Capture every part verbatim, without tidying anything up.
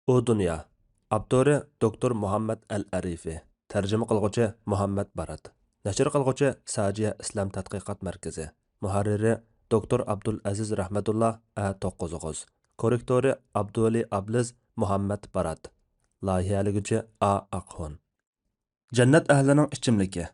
ئۇ دۇنيا. ئاپتورى دوكتور مۇھەممەد ئەل ئەرىفى. تەرجىمە قىلغۇچى مۇھەممەد بارات. نەشر قىلغۇچى ساجىيە ئىسلام تەتقىقات مەركىزى. مۇھەررىرى دوكتور ئابدۇلئەزىز رەھمەتۇللا، ئە توققۇز ئوغۇز. كوررېكتورى ئابدۇۋەلى ئابلىز، مۇھەممەد بارات. لايىھەلىگۈچى ئا ئاقھۇن. جەننەت ئەھلىنىڭ ئىچىملىكى.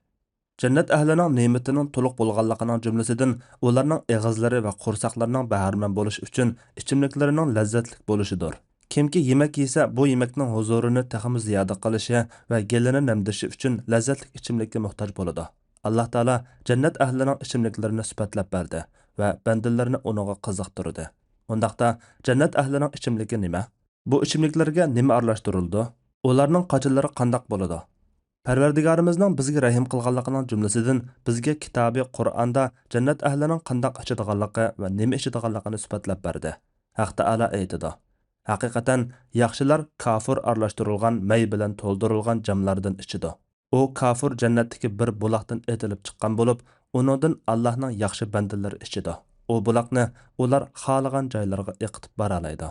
جەننەت ئەھلىنىڭ نېمىتىنىڭ تولۇق بولغانلىقىنىڭ جۈملىسىدىن ئۇلارنىڭ ئېغىزلىرى ۋە قورساقلىرىنىڭ بەھرىمەن بولۇشى ئۈچۈن ئىچىملىكلىرىنىڭ لەززەتلىك بولۇشىدۇر. كىمكى يېمەك يېسە، بۇ يېمەكنىڭ ھۇزۇرىنى تېخىمۇ زىيادە قىلىشى ۋە گېلىنى نەمدىشى ئۈچۈن لەززەتلىك ئىچىملىككە موھتاج بولىدۇ. ئاللاھ تائالا جەننەت ئەھلىنىڭ ئىچىملىكلىرىنى سۈپەتلەپ بەردى ۋە بەندىلىرىنى ئۇنىڭغا قىزىقتۇردى. ئۇنداقتا، جەننەت ئەھلىنىڭ ئىچىملىكى نېمە؟ بۇ ئىچىملىكلەرگە نېمە ئارىلاشتۇرۇلىدۇ؟ ئۇلارنىڭ قاچىلىرى قانداق بولىدۇ؟ پەرۋەردىگارىمىزنىڭ بىزگە رەھىم قىلغانلىقىنىڭ جۈملىسىدىن بىزگە كىتابى قۇرئاندا جەننەت ئەھلىنىڭ قانداق ئىچىدىغانلىقى ۋە نېمە ئىچىدىغانلىقىنى سۈپەتلەپ بەردى. ھەق تائالا ئېيتىدۇ، ھەقىقەتەن، ياخشىلار كافۇر ئارىلاشتۇرۇلغان مەي بىلەن تولدۇرۇلغان جاملاردىن ئىچىدۇ. ئۇ كافۇر جەننەتتىكى بىر بۇلاقتىن ئېتىلىپ چىققان بولۇپ، ئۇنىڭدىن ئاللاھنىڭ ياخشى بەندىلىرى ئىچىدۇ. ئۇ بۇلاقنى ئۇلار خالىغان جايلىرىغا ئېقىتىپ بارالايدۇ.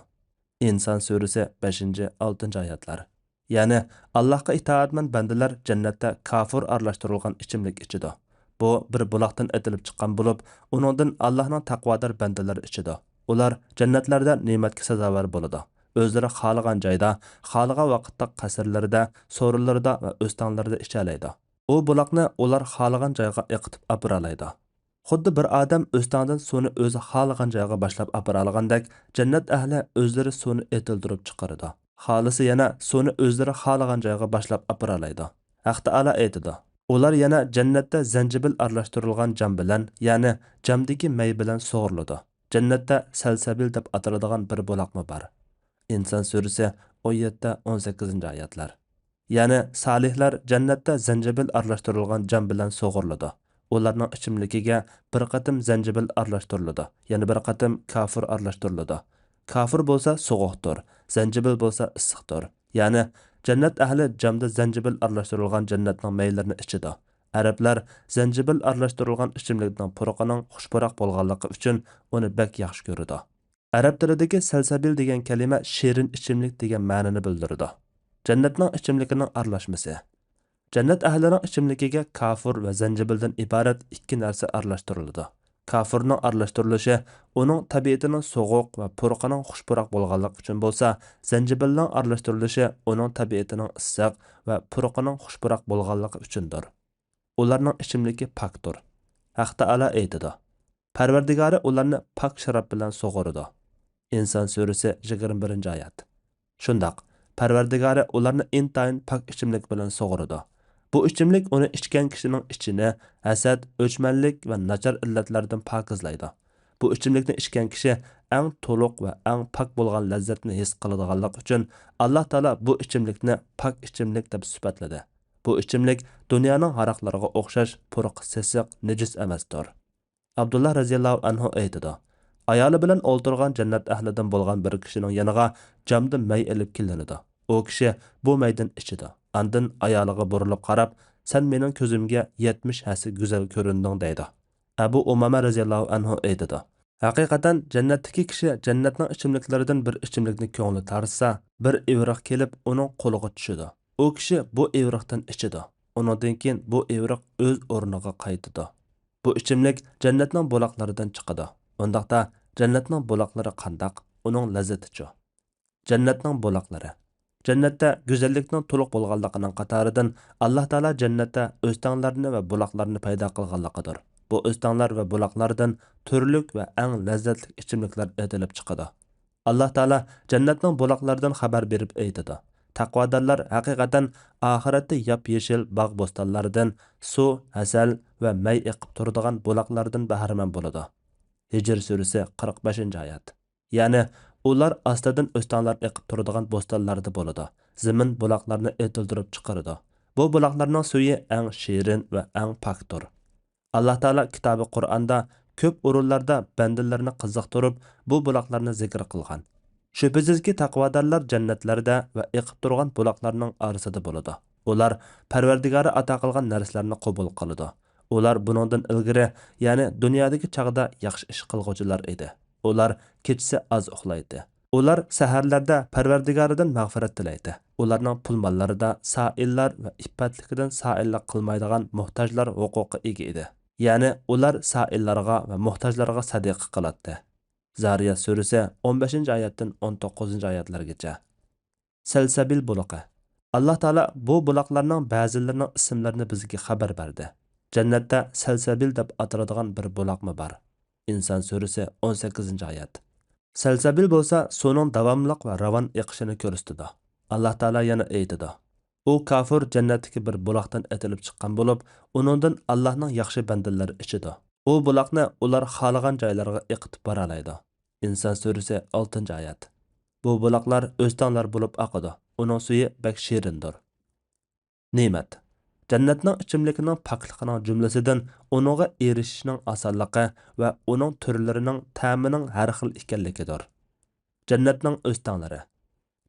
ئىنسان سۈرىسى، بەشىنچى، ئالتىنچى ئايەتلەر. يەنى، ئاللاھقا ئىتائەتمەن بەندىلەر جەننەتتە كافۇر ئارىلاشتۇرۇلغان ئىچىملىك ئىچىدۇ. بۇ بىر بۇلاقتىن ئېتىلىپ چىققان بولۇپ، ئۇنىڭدىن ئاللاھنىڭ تەقۋادار بەندىلىرى ئىچىدۇ. ئۇلار جەننەتلەردە نېمەتكە سازاۋەر بولىدۇ. ئۆزلىرى خالىغان جايدا، خالىغان ۋاقىتتا قەسىرلىرىدە، سورۇنلىرىدا ۋە ئۆستەڭلىرىدە ئىچەلەيدۇ. ئۇ بۇلاقنى ئۇلار خالىغان جايغا ئېقىتىپ ئاپىرالايدۇ. خۇددى بىر ئادەم ئۆستەڭدىن سۇنى ئۆزى خالىغان جايغا باشلاپ ئاپىرالىغاندەك، جەننەت ئەھلى ئۆزلىرى سۇنى ئېتىلدۈرۈپ چىقىرىدۇ. خالىسا يەنە سۇنى ئۆزلىرى خالىغان جايغا باشلاپ ئاپىرالايدۇ. ھەق تائالا ئېيتىدۇ، ئۇلار يەنە جەننەتتە زەنجىبىل ئارىلاشتۇرۇلغان جام بىلەن، يەنى جامدىكى مەي بىلەن سۇغۇرۇلىدۇ. جەننەتتە سەلسەبىل دەپ ئاتىلىدىغان بىر بۇلاقمۇ بار. ئىنسان سۈرىسى، ئون يەتتە، ئون سەككىزىنچى ئايەتلەر. يەنى سالىھلار جەننەتتە زەنجىبىل ئارىلاشتۇرۇلغان جام بىلەن سۇغۇرۇلىدۇ. ئۇلارنىڭ ئىچىملىكىگە بىر قېتىم زەنجىبىل ئارىلاشتۇرۇلىدۇ، يەنە بىر قېتىم كافۇر ئارىلاشتۇرۇلىدۇ. كافۇر بولسا سوغۇقتۇر، زەنجىبىل بولسا ئىسسىقتۇر. يەنى جەننەت ئەھلى جامدا زەنجىبىل ئارىلاشتۇرۇلغان جەننەتنىڭ مەيلىرىنى ئىچىدۇ. ئەرەبلەر زەنجىبىل ئارىلاشتۇرۇلغان ئىچىملىكنىڭ پۇرىقىنىڭ خۇشپۇراق بولغانلىقى ئۈچۈن ئۇنى بەك ياخشى كۆرىدۇ. ئەرەب تىلىدىكى سەلسەبىل دېگەن كەلىمە شېرىن ئىچىملىك دېگەن مەنىنى بىلدۈرىدۇ. جەننەتنىڭ ئىچىملىكىنىڭ ئارىلاشمىسى. جەننەت ئەھلىنىڭ ئىچىملىكىگە كافۇر ۋە زەنجىبىلدىن ئىبارەت ئىككى نەرسە ئارىلاشتۇرۇلىدۇ. كافۇرنىڭ ئارىلاشتۇرۇلۇشى ئۇنىڭ تەبىئىتىنىڭ سوغۇق ۋە پۇرىقىنىڭ خۇشپۇراق بولغانلىقى ئۈچۈن بولسا، زەنجىبىلنىڭ ئارىلاشتۇرۇلۇشى ئۇنىڭ تەبىئىتىنىڭ ئىسسىق ۋە پۇرىقىنىڭ خۇشپۇراق بولغانلىقى ئۈچۈندۇر. ئۇلارنىڭ ئىچىملىكى پاكتۇر. ھەق تائالا ئېيتىدۇ، پەرۋەردىگارى ئۇلارنى پاك شاراب بىلەن سۇغۇرىدۇ. ئىنسان سۈرىسى، يىگىرمە بىرىنچى ئايەت. شۇنداق، پەرۋەردىگارى ئۇلارنى ئىنتايىن پاك ئىچىملىك بىلەن سۇغۇرىدۇ. بۇ ئىچىملىك ئۇنى ئىچكەن كىشىنىڭ ئىچىنى ھەسەت، ئۆچمەنلىك ۋە ناچار ئىللەتلەردىن پاكىزلايدۇ. بۇ ئىچىملىكنى ئىچكەن كىشى ئەڭ تولۇق ۋە ئەڭ پاك بولغان لەززەتنى ھېس قىلىدىغانلىقى ئۈچۈن، ئاللاھ تائالا بۇ ئىچىملىكنى پاك ئىچىملىك دەپ سۈپەتلىدى. بۇ ئىچىملىك دۇنيانىڭ ھاراقلىرىغا ئوخشاش پۇرىقى سېسىق، نىجىس ئەمەستۇر. ئابدۇللا رەزىياللاھۇ ئەنھۇ ئېيتىدۇ، ئايالى بىلەن ئولتۇرغان جەننەت ئەھلىدىن بولغان بىر كىشىنىڭ يېنىغا جامدا مەي ئېلىپ كېلىنىدۇ. ئۇ كىشى بۇ مەيدىن ئىچىدۇ. ئاندىن ئايالىغا بۇرۇلۇپ قاراپ، سەن مېنىڭ كۆزۈمگە يەتمىش ھەسسە گۈزەل كۆرۈندۈڭ دەيدۇ. ئەبۇ ئۇمامە رەزىياللاھۇ ئەنھۇ ئېيتىدۇ، ھەقىقەتەن جەننەتتىكى كىشى جەننەتنىڭ ئىچىملىكلىرىدىن بىر ئىچىملىكنى كۆڭلى تارتسا، بىر ئىۋرىق كېلىپ ئۇنىڭ قولىغا چۈشىدۇ. ئۇ كىشى بۇ ئىۋرىقتىن ئىچىدۇ. ئۇنىڭدىن كېيىن بۇ ئىۋرىق ئۆز ئورنىغا قايتىدۇ. بۇ ئىچىملىك جەننەتنىڭ بۇلاقلىرىدىن چىقىدۇ. ئۇنداقتا جەننەتنىڭ بۇلاقلىرى قانداق؟ ئۇنىڭ لەززىتىچۇ؟ جەننەتنىڭ بۇلاقلىرى. جەننەتتە گۈزەللىكنىڭ تولۇق بولغانلىقىنىڭ قاتارىدىن ئاللاھ تائالا جەننەتتە ئۆستەڭلەرنى ۋە بۇلاقلارنى پەيدا قىلغانلىقىدۇر. بۇ ئۆستەڭلەر ۋە بۇلاقلاردىن تۈرلۈك ۋە ئەڭ لەززەتلىك ئىچىملىكلەر ئېتىلىپ چىقىدۇ. ئاللاھ تائالا جەننەتنىڭ بۇلاقلىرىدىن خەۋەر بېرىپ ئېيتىدۇ، تەقۋادارلار ھەقىقەتەن ئاخىرەتتە ياپيېشىل باغ-بوستانلاردىن سۇ، ھەسەل ۋە مەي ئېقىپ تۇرىدىغان بۇلاقلاردىن بەھرىمەن بولىدۇ. ھىجر سۈرىسى، قىرىق بەشىنچى ئايەت. يەنى ئۇلار ئاستىدىن ئۆستەڭلەر ئېقىپ تۇرىدىغان بوستانلاردا بولىدۇ. زېمىن بۇلاقلارنى ئېتىلدۈرۈپ چىقىرىدۇ. بۇ بۇلاقلارنىڭ سۈيى ئەڭ شېرىن ۋە ئەڭ پاكتۇر. ئاللاھ تائالا كىتابى قۇرئاندا كۆپ ئورۇنلاردا بەندىلىرىنى قىزىقتۇرۇپ، بۇ بۇلاقلارنى زىكىر قىلغان. شۈبھىسىزكى، تەقۋادارلار جەننەتلەردە ۋە ئېقىپ تۇرغان بۇلاقلارنىڭ ئارىسىدا بولىدۇ. ئۇلار پەرۋەردىگارى ئاتا قىلغان نەرسىلەرنى قوبۇل قىلىدۇ. ئۇلار بۇنىڭدىن ئىلگىرى، يەنى دۇنيادىكى چاغدا ياخشى ئىش قىلغۇچىلار ئىدى. ئۇلار كېچىسى ئاز ئۇخلايتتى. ئۇلار سەھەرلەردە پەرۋەردىگارىدىن مەغپىرەت تىلەيتتى. ئۇلارنىڭ پۇل-ماللىرىدا سائىللار ۋە ئىپپەتلىكىدىن سائىللىق قىلمايدىغان موھتاجلار ھوقۇققا ئىگە ئىدى. يەنى ئۇلار سائىللارغا ۋە موھتاجلارغا سەدىقە قىلاتتى. زارىيات سۈرىسى ئون بەشىنچى ئايەتتىن ئون توققۇزىنچى ئايەتلەرگىچە. سەلسەبىل بۇلىقى. ئاللا تائالا بۇ بۇلاقلارنىڭ بەزىلىرىنىڭ ئىسىملىرىنى بىزگە خەۋەر بەردى. جەننەتتە سەلسەبىل دەپ ئاتىلىدىغان بىر بۇلاقمۇ بار. ئىنسان سۈرىسى ئون سەككىزىنچى ئايەت. سەلسەبىل بولسا سۇنىڭ داۋاملىق ۋە راۋان ئېقىشىنى كۆرسىتىدۇ. ئاللا تائالا يەنە ئېيتىدۇ، ئۇ كاپىر جەننەتتىكى بىر بۇلاقتىن ئېتىلىپ چىققان بولۇپ، ئۇنىڭدىن ئاللانىڭ ياخشى بەندىلىرى ئىچىدۇ. ئۇ بۇلاقنى ئۇلار خالىغان جايلارغا ئېقىتىپ بارالايدۇ. ئىنسان سۈرىسى ئالتىنچى ئايەت. بۇ بۇلاقلار ئۆستەڭلار بولۇپ ئاقىدۇ. ئۇنىڭ سۈيى بەك شېرىندۇر. نېمەت. جەننەتنىڭ ئىچىملىكىنىڭ پاكلىقىنىڭ جۈملىسىدىن ئۇنىڭغا ئېرىشىشنىڭ ئاسانلىقى ۋە ئۇنىڭ تۈرلىرىنىڭ تەمىنىڭ ھەر خىل ئىكەنلىكىدۇر. جەننەتنىڭ ئۆستەڭلىرى.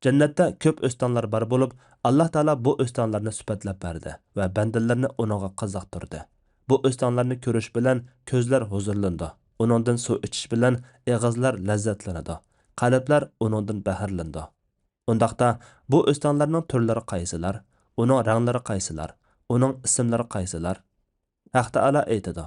جەننەتتە كۆپ ئۆستەڭلەر بار بولۇپ، ئاللا تائالا بۇ ئۆستەڭلەرنى سۈپەتلەپ بەردى ۋە بەندىلىرىنى ئۇنىڭغا قىزىقتۇردى. بۇ ئۆستەڭلەرنى كۆرۈش بىلەن كۆزلەر ھۇزۇرلىنىدۇ. ئۇنىڭدىن سۇ ئىچىش بىلەن ئېغىزلار لەززەتلىنىدۇ. قەلبلەر ئۇنىڭدىن بەھرىلىنىدۇ. ئۇنداقتا، بۇ ئۆستەڭلەرنىڭ تۈرلىرى قايسىلار؟ ئۇنىڭ رەڭلىرى قايسىلار؟ ئۇنىڭ ئىسىملىرى قايسىلار؟ ھەق تائالا ئېيتىدۇ،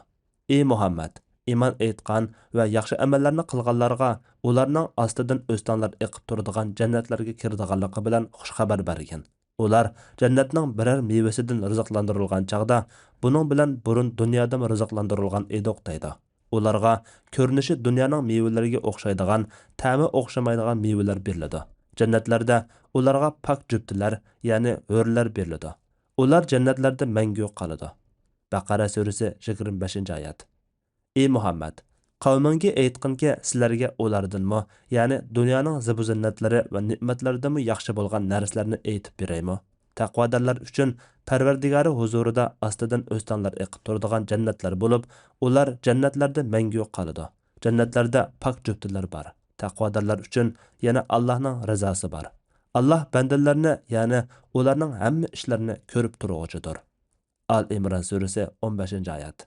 ئى مۇھەممەد، ئىمان ئېيتقان ۋە ياخشى ئەمەللەرنى قىلغانلارغا ئۇلارنىڭ ئاستىدىن ئۆستەڭلەر ئېقىپ تۇرىدىغان جەننەتلەرگە كىرىدىغانلىقى بىلەن خۇش خەۋەر بەرگىن. ئۇلار جەننەتنىڭ بىرەر مېۋىسىدىن رىزىقلاندۇرۇلغان چاغدا، بۇنىڭ بىلەن بۇرۇن دۇنيادىمۇ رىزىقلاندۇرۇلغان ئىدۇق دەيدۇ. ئۇلارغا كۆرۈنۈشى دۇنيانىڭ مېۋىلىرىگە ئوخشايدىغان، تەمى ئوخشىمايدىغان مېۋىلەر بېرىلىدۇ. جەننەتلەردە ئۇلارغا پاك جۈپتىلەر، يەنى ھۆرلەر بېرىلىدۇ. ئۇلار جەننەتلەردە مەڭگۈ قالىدۇ. بەقەرە سۈرىسى يىگىرمە بەشىنچى ئايەت. ئى مۇھەممەد، قەۋمىڭگە ئېيتقىنكى، سىلەرگە ئۇلاردىنمۇ، يەنى دۇنيانىڭ زىبۇزىننەتلىرى ۋە نېمەتلىرىدىنمۇ ياخشى بولغان نەرسىلەرنى ئېيتىپ بېرەيمۇ؟ تەقۋادارلار ئۈچۈن پەرۋەردىگارى ھۇزۇرىدا ئاستىدىن ئۆستەڭلەر ئېقىپ تۇرىدىغان جەننەتلەر بولۇپ، ئۇلار جەننەتلەردە مەڭگۈ قالىدۇ. جەننەتلەردە پاك جۈپتىلەر بار. تەقۋادارلار ئۈچۈن يەنە ئاللاھنىڭ رىزاسى بار. ئاللاھ بەندىلەرنى، يەنى ئۇلارنىڭ ھەممە ئىشلىرىنى كۆرۈپ تۇرغۇچىدۇر. ئال ئىمران سۈرىسى ئون بەشىنچى ئايەت.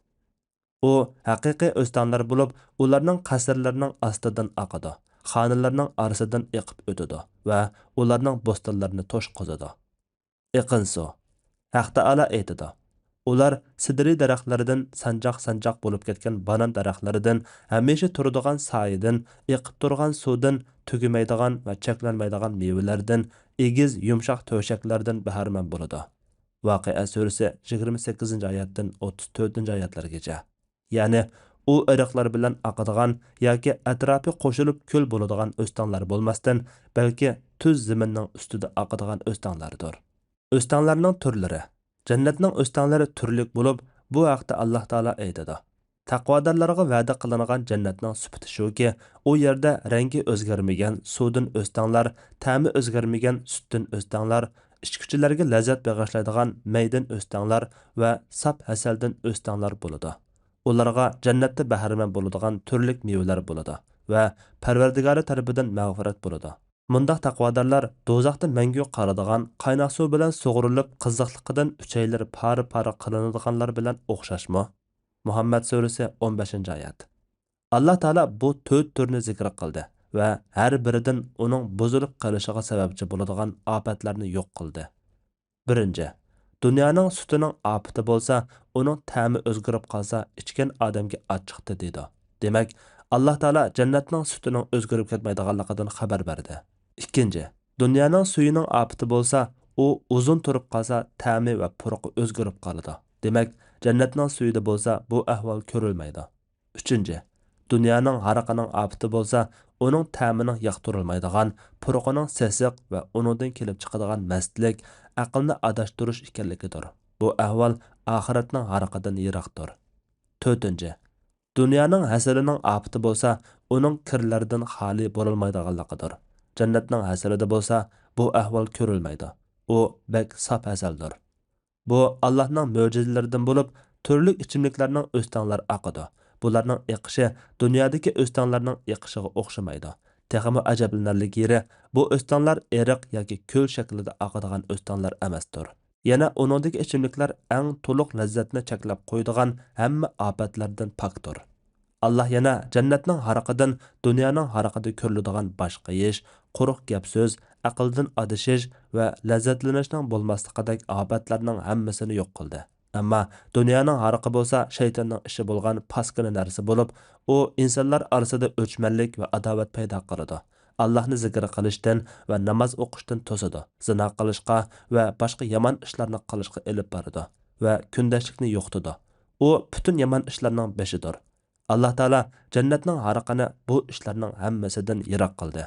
ئۇ ھەقىقىي ئۆستەڭلەر بولۇپ، ئۇلارنىڭ قەسىرلىرىنىڭ ئاستىدىن ئاقىدۇ، خانىلىرىنىڭ ئارىسىدىن ئېقىپ ئۆتىدۇ ۋە ئۇلارنىڭ بوستانلىرىنى توشقۇزىدۇ. ئېقىن سۇ. ھەق تائالا ئېيتىدۇ، ئۇلار سىدرىي دەرەخلىرىدىن سانجاق-سانجاق بولۇپ كەتكەن بانان دەرەخلىرىدىن، ھەمىشە تۇرىدىغان سايىدىن، ئېقىپ تۇرغان سۇدىن، تۈگىمەيدىغان ۋە چەكلەنمەيدىغان مېۋىلەردىن، ئېگىز، يۇمشاق تۆشەكلەردىن بەھرىمەن بولىدۇ. ۋەقىئە سۈرىسى يىگىرمە سەككىزىنچى ئايەتتىن ئوتتۇز تۆتىنچى ئايەتلەرگىچە. يەنى ئۇ ئېرىقلار بىلەن ئاقىدىغان ياكى ئەتراپى قوشۇلۇپ كۆل بولىدىغان ئۆستەڭلەر بولماستىن، بەلكى تۈز زېمىننىڭ ئۈستىدە ئاقىدىغان ئۆستەڭلەردۇر. ئۆستەڭلەرنىڭ تۈرلىرى. جەننەتنىڭ ئۆستەڭلىرى تۈرلۈك بولۇپ، بۇ ھەقتە ئاللاھ تائالا ئېيتىدۇ، تەقۋادارلارغا ۋەدە قىلىنغان جەننەتنىڭ سۈپىتى شۇكى، ئۇ يەردە رەڭگى ئۆزگەرمىگەن سۇدىن ئۆستەڭلار، تەمى ئۆزگەرمىگەن سۈتتىن ئۆستەڭلار، ئىچكۈچىلەرگە لەززەت بېغىشلايدىغان مەيدىن ئۆستەڭلار ۋە ساپ ھەسەلدىن ئۆستەڭلار بولىدۇ. ئۇلارغا جەننەتتە بەھرىمەن بولىدىغان تۈرلۈك مېۋىلەر بولىدۇ ۋە پەرۋەردىگارى تەرىپىدىن مەغپىرەت بولىدۇ. مۇنداق تەقۋادارلار دوزاختا مەڭگۈ قالىدىغان، قايناق سۇ بىلەن سۇغۇرۇلۇپ، قىزىقلىقىدىن ئۈچەيلىرى پارە-پارە قىلىنىدىغانلار بىلەن ئوخشاشمۇ؟ مۇھەممەد سۈرىسى ئون بەشىنچى ئايەت. ئاللاھ تائالا بۇ تۆت تۈرنى زىكىر قىلدى ۋە ھەر بىرىدىن ئۇنىڭ بۇزۇلۇپ قېلىشىغا سەۋەبچى بولىدىغان ئاپەتلەرنى يوق قىلدى. بىرىنچى، دۇنيانىڭ سۈتىنىڭ ئاپىتى بولسا، ئۇنىڭ تەمى ئۆزگىرىپ قالسا، ئىچكەن ئادەمگە ئاچچىقتى دەيدۇ. دېمەك، ئاللاھ تائالا جەننەتنىڭ سۈتىنىڭ ئۆزگىرىپ كەتمەيدىغانلىقىدىن خەۋەر بەردى. ئىككىنچى، دۇنيانىڭ سۈيىنىڭ ئاپىتى بولسا، ئۇ ئۇزۇن تۇرۇپ قالسا، تەمى ۋە پۇرىقى ئۆزگىرىپ قالىدۇ. دېمەك، جەننەتنىڭ سۈيىدە بولسا، بۇ ئەھۋال كۆرۈلمەيدۇ. ئۈچىنچى، دۇنيانىڭ ھارىقىنىڭ ئاپىتى بولسا، ئۇنىڭ تەمىنىڭ ياقتۇرۇلمايدىغان، پۇرىقىنىڭ سېسىق ۋە ئۇنىڭدىن كېلىپ چىقىدىغان مەستلىك، ئەقىلنى ئاداشتۇرۇش ئىكەنلىكىدۇر. بۇ ئەھۋال ئاخىرەتنىڭ ھارىقىدىن يىراقتۇر. تۆتىنچى، دۇنيانىڭ ھەسىلىنىڭ ئاپىتى بولسا، ئۇنىڭ كىرلەردىن خالىي بولالمايدىغانلىقىدۇر. جەننەتنىڭ ھەسىلىدە بولسا، بۇ ئەھۋال كۆرۈلمەيدۇ. ئۇ بەك ساپ ھەسەلدۇر. بۇ ئاللاھنىڭ مۆجىزىلىرىدىن بولۇپ، تۈرلۈك ئىچىملىكلەرنىڭ ئۆستەڭلەر ئاقىدۇ. بۇلارنىڭ ئېقىشى دۇنيادىكى ئۆستەڭلەرنىڭ ئېقىشىغا ئوخشىمايدۇ. تېخىمۇ ئەجەبلىنەرلىك يېرى، بۇ ئۆستەڭلەر ئېرىق ياكى كۆل شەكلىدە ئاقىدىغان ئۆستەڭلەر ئەمەستۇر. يەنە ئۇنىڭدىكى ئىچىملىكلەر ئەڭ تولۇق لەززەتنى چەكلەپ قويىدىغان ھەممە ئاپەتلەردىن پاكتۇر. ئاللاھ يەنە جەننەتنىڭ ھارىقىدىن دۇنيانىڭ ھارىقىدا كۆرۈلىدىغان باش قېيىش، قۇرۇق گەپ-سۆز، ئەقىلدىن ئادىشىش ۋە لەززەتلىنىشنىڭ بولماسلىقىدەك ئاپەتلەرنىڭ ھەممىسىنى يوق قىلدى. ئەمما دۇنيانىڭ ھارىقى بولسا شەيتاننىڭ ئىشى بولغان پاسكىنا نەرسە بولۇپ، ئۇ ئىنسانلار ئارىسىدا ئۆچمەنلىك ۋە ئاداۋەت پەيدا قىلىدۇ. ئاللاھنى زىكىر قىلىشتىن ۋە ناماز ئوقۇشتىن توسىدۇ. زىنا قىلىشقا ۋە باشقا يامان ئىشلارنى قىلىشقا ئېلىپ بارىدۇ ۋە كۈندەشلىكنى يوقىتىدۇ. ئۇ پۈتۈن يامان ئىشلارنىڭ بېشىدۇر. ئاللاھ تائالا جەننەتنىڭ ھارىقىنى بۇ ئىشلارنىڭ ھەممىسىدىن يىراق قىلدى.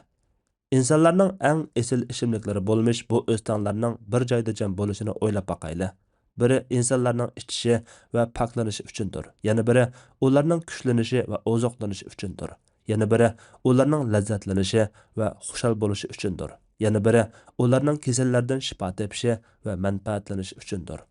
ئىنسانلارنىڭ ئەڭ ئېسىل ئىچىملىكلىرى بولمىش بۇ ئۆستەڭلەرنىڭ بىر جايدا جەم بولۇشىنى ئويلاپ باقايلى. بىرى ئىنسانلارنىڭ ئىچىشى ۋە پاكلىنىشى ئۈچۈندۇر. يەنە بىرى ئۇلارنىڭ كۈچلىنىشى ۋە ئوزۇقلىنىشى ئۈچۈندۇر. يەنە بىرى ئۇلارنىڭ لەززەتلىنىشى ۋە خۇشال بولۇشى ئۈچۈندۇر. يەنە بىرى ئۇلارنىڭ كېسەللەردىن شىپا تېپىشى ۋە مەنپەئەتلىنىشى ئۈچۈندۇر.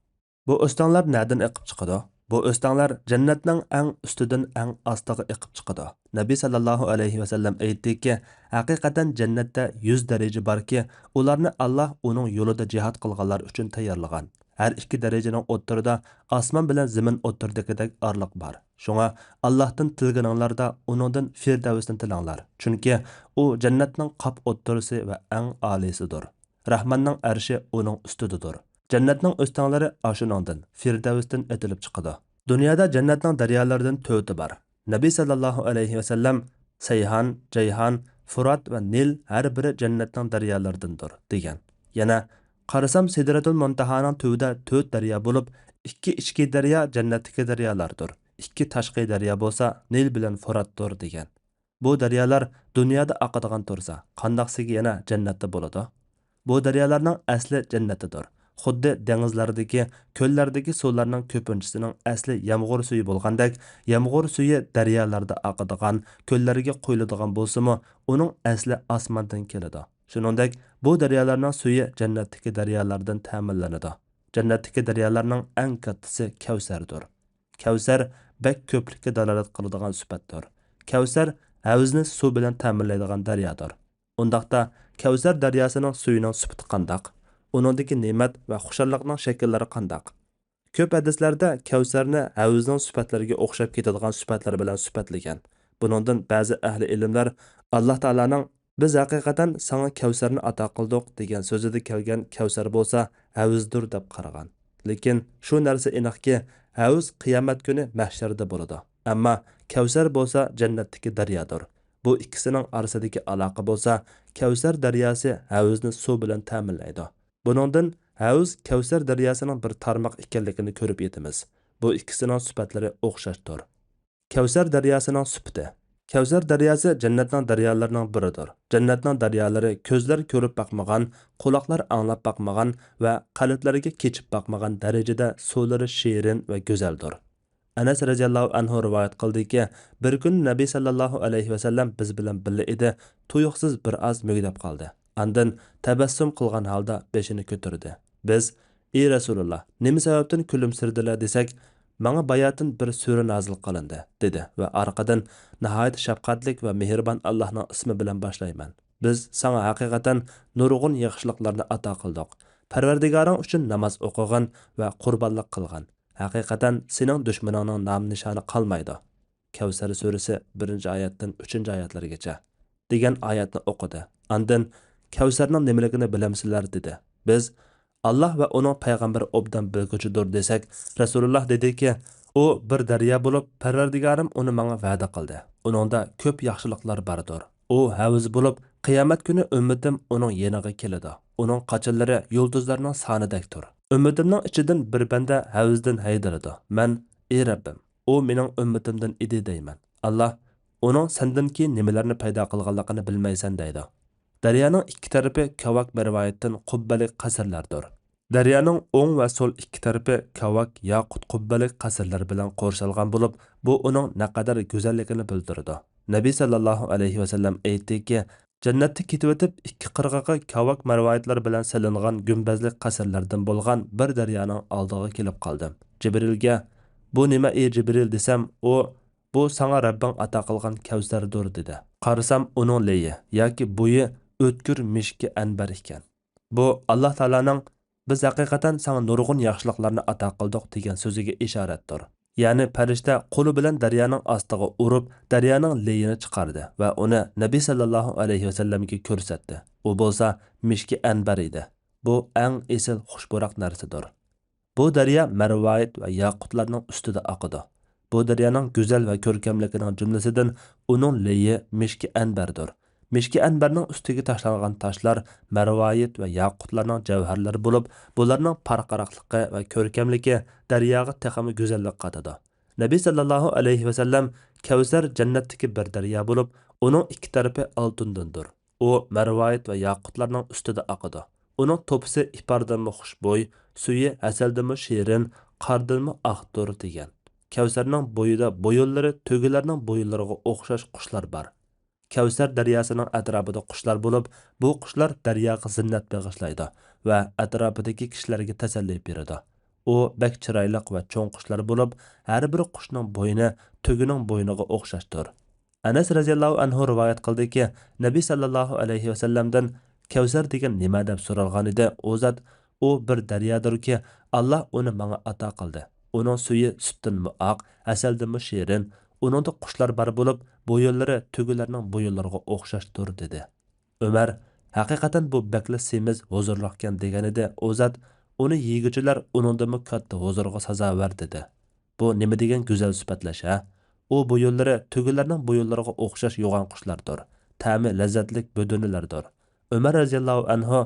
بۇ ئۆستەڭلەر نەدىن ئېقىپ چىقىدۇ؟ بۇ ئۆستەڭلەر جەننەتنىڭ ئەڭ ئۈستىدىن ئەڭ ئاستىغا ئېقىپ چىقىدۇ. نەبى سەللەللاھۇ ئەلەيھى ۋەسەللەم ئېيتتىكى، ھەقىقەتەن جەننەتتە يۈز دەرىجە باركى، ئۇلارنى ئاللاھ ئۇنىڭ يولىدا جىھاد قىلغانلار ئۈچۈن تەييارلىغان. ھەر ئىككى دەرىجىنىڭ ئوتتۇرىدا ئاسمان بىلەن زېمىن ئوتتۇرىدىكىدەك ئارىلىق بار. شۇڭا ئاللاھتىن تىلىگىنىڭلاردا ئۇنىڭدىن فىردەۋسنى تىلەڭلار. چۈنكى ئۇ جەننەتنىڭ قاپ ئوتتۇرىسى ۋە ئەڭ ئالىيسىدۇر. رەھماننىڭ ئەرشى ئۇنىڭ ئۈستىدىدۇر. جەننەتنىڭ ئۆستەڭلىرى ئاشۇنىڭدىن، فىردەۋستىن ئېتىلىپ چىقىدۇ. دۇنيادا جەننەتنىڭ دەريالىرىدىن تۆتى بار. نەبى سەللەللاھۇ ئەلەيھى ۋەسەللەم، سەيھان، جەيھان، فۇرات ۋە نىل ھەر بىرى جەننەتنىڭ دەريالىرىدىندۇر، دېگەن. يەنە، قارىسام، سىدرەتۇل مۇنتەھانىڭ تۈۋىدە تۆت دەريا بولۇپ، ئىككى ئىچكى دەريا جەننەتتىكى دەريالاردۇر، ئىككى تاشقى دەريا بولسا نىل بىلەن فۇراتتۇر، دېگەن. بۇ دەريالار دۇنيادا ئاقىدىغان تۇرسا، قانداقسىگە يەنە جەننەتتە بولىدۇ؟ بۇ دەريالارنىڭ ئەسلى جەننەتتىدۇر. خۇددى دېڭىزلاردىكى، كۆللەردىكى سۇلارنىڭ كۆپىنچىسىنىڭ ئەسلى يامغۇر سۈيى بولغاندەك، يامغۇر سۈيى دەريالاردا ئاقىدىغان، كۆللەرگە قۇيۇلىدىغان بولسىمۇ، ئۇنىڭ ئەسلى ئاسماندىن كېلىدۇ. شۇنىڭدەك، بۇ دەريالارنىڭ سۈيى جەننەتتىكى دەريالاردىن تەمىنلىنىدۇ. جەننەتتىكى دەريالارنىڭ ئەڭ كاتتىسى كەۋسەردۇر. كەۋسەر بەك كۆپلۈككە دالالەت قىلىدىغان سۈپەتتۇر. كەۋسەر ھەۋزنى سۇ بىلەن تەمىنلەيدىغان دەريادۇر. ئۇنداقتا، كەۋسەر دەرياسىنىڭ سۈيىنىڭ سۈپىتى قانداق؟ ئۇنىڭدىكى نېمەت ۋە خۇشاللىقنىڭ شەكىللىرى قانداق؟ كۆپ ھەدىسلەردە كەۋسەرنى ھەۋزنىڭ سۈپەتلىرىگە ئوخشاپ كېتىدىغان سۈپەتلەر بىلەن سۈپەتلىگەن. بۇنىڭدىن بەزى ئەھلى ئىلىملەر ئاللاھ تائالانىڭ، «بىز ھەقىقەتەن ساڭا كەۋسەرنى ئاتا قىلدۇق» دېگەن سۆزىدە كەلگەن كەۋسەر بولسا ھەۋزدۇر دەپ قارىغان. لېكىن شۇ نەرسە ئېنىقكى، ھەۋز قىيامەت كۈنى مەھشەردە بولىدۇ. ئەمما كەۋسەر بولسا جەننەتتىكى دەريادۇر. بۇ ئىككىسىنىڭ ئارىسىدىكى ئالاقە بولسا، كەۋسەر دەرياسى ھەۋزنى سۇ بىلەن تەمىنلەيدۇ. بۇنىڭدىن ھەۋز كەۋسەر دەرياسىنىڭ بىر تارماق ئىكەنلىكىنى كۆرۈپ يېتىمىز. بۇ ئىككىسىنىڭ سۈپەتلىرى ئوخشاشتۇر. كەۋسەر دەرياسىنىڭ سۈپىتى. كەۋسەر دەرياسى جەننەتنىڭ دەريالىرىنىڭ بىرىدۇر. جەننەتنىڭ دەريالىرى كۆزلەر كۆرۈپ باقمىغان، قۇلاقلار ئاڭلاپ باقمىغان ۋە قەلبلەرگە كېچىپ باقمىغان دەرىجىدە سۇلىرى شېرىن ۋە گۈزەلدۇر. ئەنەس رەزىياللاھۇ ئەنھۇ رىۋايەت قىلدىكى، بىر كۈنى نەبى سەللەللاھۇ ئەلەيھى ۋەسەللەم بىز بىلەن بىللە ئىدى، تۇيۇقسىز بىر ئاز مۈگدەپ قالدى. ئاندىن تەبەسسۇم قىلغان ھالدا بېشىنى كۆتۈردى. بىز، «ئى رەسۇلۇللاھ، نېمە سەۋەبتىن كۈلۈمسىرىدىلە؟» دېسەك، «ماڭا باياتىن بىر سۈرە نازىل قىلىندى» دېدى ۋە ئارقىدىن، «ناھايىتى شەپقەتلىك ۋە مېھرىبان ئاللاھنىڭ ئىسمى بىلەن باشلايمەن. بىز ساڭا ھەقىقەتەن نۇرغۇن ياخشىلىقلارنى ئاتا قىلدۇق. پەرۋەردىگارىڭ ئۈچۈن ناماز ئوقۇغىن ۋە قۇربانلىق قىلغىن. ھەقىقەتەن سېنىڭ دۈشمىنىڭنىڭ نام-نىشانى قالمايدۇ.» كەۋسەر سۈرىسى بىرىنچى ئايەتتىن ئۈچىنچى ئايەتلەرگىچە دېگەن ئايەتنى ئوقۇدى. ئاندىن، «كەۋسەرنىڭ نېمىلىكىنى بىلەمسىلەر؟» دېدى. بىز، «ئاللاھ ۋە ئۇنىڭ پەيغەمبىرى ئوبدان بىلگۈچىدۇر» دېسەك، رەسۇلۇللاھ دېدىكى، «ئۇ بىر دەريا بولۇپ، پەرۋەردىگارىم ئۇنى ماڭا ۋەدە قىلدى. ئۇنىڭدا كۆپ ياخشىلىقلار باردۇر. ئۇ ھەۋز بولۇپ، قىيامەت كۈنى ئۈممىتىم ئۇنىڭ يېنىغا كېلىدۇ. ئۇنىڭ قاچىلىرى يۇلتۇزلارنىڭ سانىدەكتۇر. ئۈممىتىمنىڭ ئىچىدىن بىر بەندە ھەۋزدىن ھەيدىلىدۇ. مەن، ئى رەببىم، ئۇ مېنىڭ ئۈممىتىمدىن ئىدى دەيمەن. ئاللاھ، ئۇنىڭ سەندىن كېيىن نېمىلەرنى پەيدا قىلغانلىقىنى بىلمەيسەن دەيدۇ.» دەريانىڭ ئىككى تەرىپى كاۋاك بىر رىۋايەتتىن قۇببىلىك قەسىرلەردۇر. دەريانىڭ ئوڭ ۋە سول ئىككى تەرىپى كاۋاك ياقۇت قۇببىلىك قەسىرلەر بىلەن قورشالغان بولۇپ، بۇ ئۇنىڭ نەقەدەر گۈزەللىكىنى بىلدۈرىدۇ. نەبى سەللەللاھۇ ئەلەيھى ۋەسەللەم ئېيتتىكى، جەننەتتە كېتىۋېتىپ، ئىككى قىرغىقى كاۋاك مەرۋايىتلار بىلەن سېلىنغان گۈمبەزلىك قەسىرلەردىن بولغان بىر دەريانىڭ ئالدىغا كېلىپ قالدىم. جىبرىلگە، «بۇ نېمە، ئى جىبرىل؟» دېسەم، ئۇ، «بۇ ساڭا رەببىڭ ئاتا قىلغان كەۋسەردۇر» دېدى. قارىسام، ئۇنىڭ لېيى ياكى بويى ئۆتكۈر مىشكى ئەنبەر ئىكەن. بۇ، ئاللاھ تائالانىڭ، «بىز ھەقىقەتەن ساڭا نۇرغۇن ياخشىلىقلارنى ئاتا قىلدۇق» دېگەن سۆزىگە ئىشارەتتۇر. يەنى پەرىشتە قولى بىلەن دەريانىڭ ئاستىغا ئۇرۇپ، دەريانىڭ لېيىنى چىقاردى ۋە ئۇنى نەبى سەللەللاھۇ ئەلەيھى ۋەسەللەمگە كۆرسەتتى. ئۇ بولسا مىشكى ئەنبەر ئىدى. بۇ ئەڭ ئېسىل خۇش پۇراق نەرسىدۇر. بۇ دەريا مەرۋايىت ۋە ياقۇتلارنىڭ ئۈستىدە ئاقىدۇ. بۇ دەريانىڭ گۈزەل ۋە كۆركەملىكىنىڭ جۈملىسىدىن ئۇنىڭ لېيى مىشكى ئەنبەردۇر. مىشكى ئەنبەرنىڭ ئۈستىگە تاشلانغان تاشلار مەرۋايىت ۋە ياقۇتلارنىڭ جەۋھەرلىرى بولۇپ، بۇلارنىڭ پارقىراقلىقى ۋە كۆركەملىكى دەرياغا تېخىمۇ گۈزەللىك قاتىدۇ. نەبى سەللەللاھۇ ئەلەيھى ۋەسەللەم، كەۋسەر جەننەتتىكى بىر دەريا بولۇپ، ئۇنىڭ ئىككى تەرىپى ئالتۇندىندۇر. ئۇ مەرۋايىت ۋە ياقۇتلارنىڭ ئۈستىدە ئاقىدۇ. ئۇنىڭ توپىسى ئىپاردىنمۇ خۇشبۇي، سۈيى ھەسەلدىنمۇ شېرىن، قاردىنمۇ ئاقتۇر، دېگەن. كەۋسەرنىڭ بويىدا بويۇنلىرى تۆگىلەرنىڭ بويۇنلىرىغا ئوخشاش قۇشلار بار. كەۋسەر دەرياسىنىڭ ئەتراپىدا قۇشلار بولۇپ، بۇ قۇشلار دەرياغا زىننەت بېغىشلايدۇ ۋە ئەتراپىدىكى كىشىلەرگە تەسەللى بېرىدۇ. ئۇ بەك چىرايلىق ۋە چوڭ قۇشلار بولۇپ، ھەر بىر قۇشنىڭ بوينى تۆگىنىڭ بوينىغا ئوخشاشتۇر. ئەنەس رەزىياللاھۇ ئەنھۇ رىۋايەت قىلدىكى، نەبى سەللەللاھۇ ئەلەيھى ۋەسەللەمدىن، كەۋسەر دېگەن نېمە؟ دەپ سورالغانىدى. ئۇ زات، ئۇ بىر دەريادۇركى، ئاللا ئۇنى ماڭا ئاتا قىلدى. ئۇنىڭ سۈيى سۈتتىنمۇ ئاق، ھەسەلدىنمۇ شېرىن. ئۇنىڭدا قۇشلار بار بولۇپ، بويۇنلىرى تۆگىلەرنىڭ بويۇنلىرىغا ئوخشاشتۇر، دېدى. ئۆمەر، ھەقىقەتەن بۇ بەكلا سېمىز، ھۇزۇرلۇقكەن، دېگەنىدى. ئۇ زات، ئۇنى يېگۈچىلەر ئۇنىڭدىنمۇ كاتتا ھۇزۇرغا سازاۋەر، دېدى. بۇ نېمە دېگەن گۈزەل سۈپەتلەش، ھە؟ ئۇ بويۇنلىرى تۆگىلەرنىڭ بويۇنلىرىغا ئوخشاش يوغان قۇشلاردۇر. تەمى لەززەتلىك بۆدۈنىلەردۇر. ئۆمەر رەزىياللاھۇ ئەنھۇ،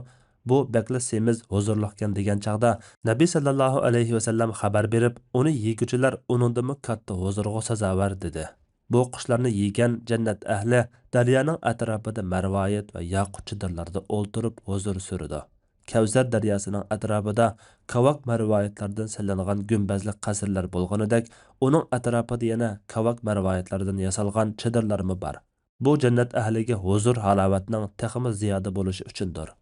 بۇ بەكلا سېمىز، ھۇزۇرلۇقكەن، دېگەن چاغدا، نەبى سەللەللاھۇ ئەلەيھى ۋەسەللەم خەۋەر بېرىپ، ئۇنى يېگۈچىلەر ئۇنىڭدىنمۇ كاتتا ھۇزۇرغا سازاۋەر، دېدى. بۇ قۇشلارنى يېگەن جەننەت ئەھلى دەريانىڭ ئەتراپىدا مەرۋايىت ۋە ياقۇت چېدىرلاردا ئولتۇرۇپ ھۇزۇر سۈرىدۇ. كەۋسەر دەرياسىنىڭ ئەتراپىدا كاۋاك مەرۋايىتلاردىن سېلىنغان گۈمبەزلىك قەسىرلەر بولغىنىدەك، ئۇنىڭ ئەتراپىدا يەنە كاۋاك مەرۋايىتلاردىن ياسالغان چېدىرلارمۇ بار. بۇ جەننەت ئەھلىگە ھۇزۇر-ھالاۋەتنىڭ تېخىمۇ زىيادە بولۇشى ئۈچۈندۇر.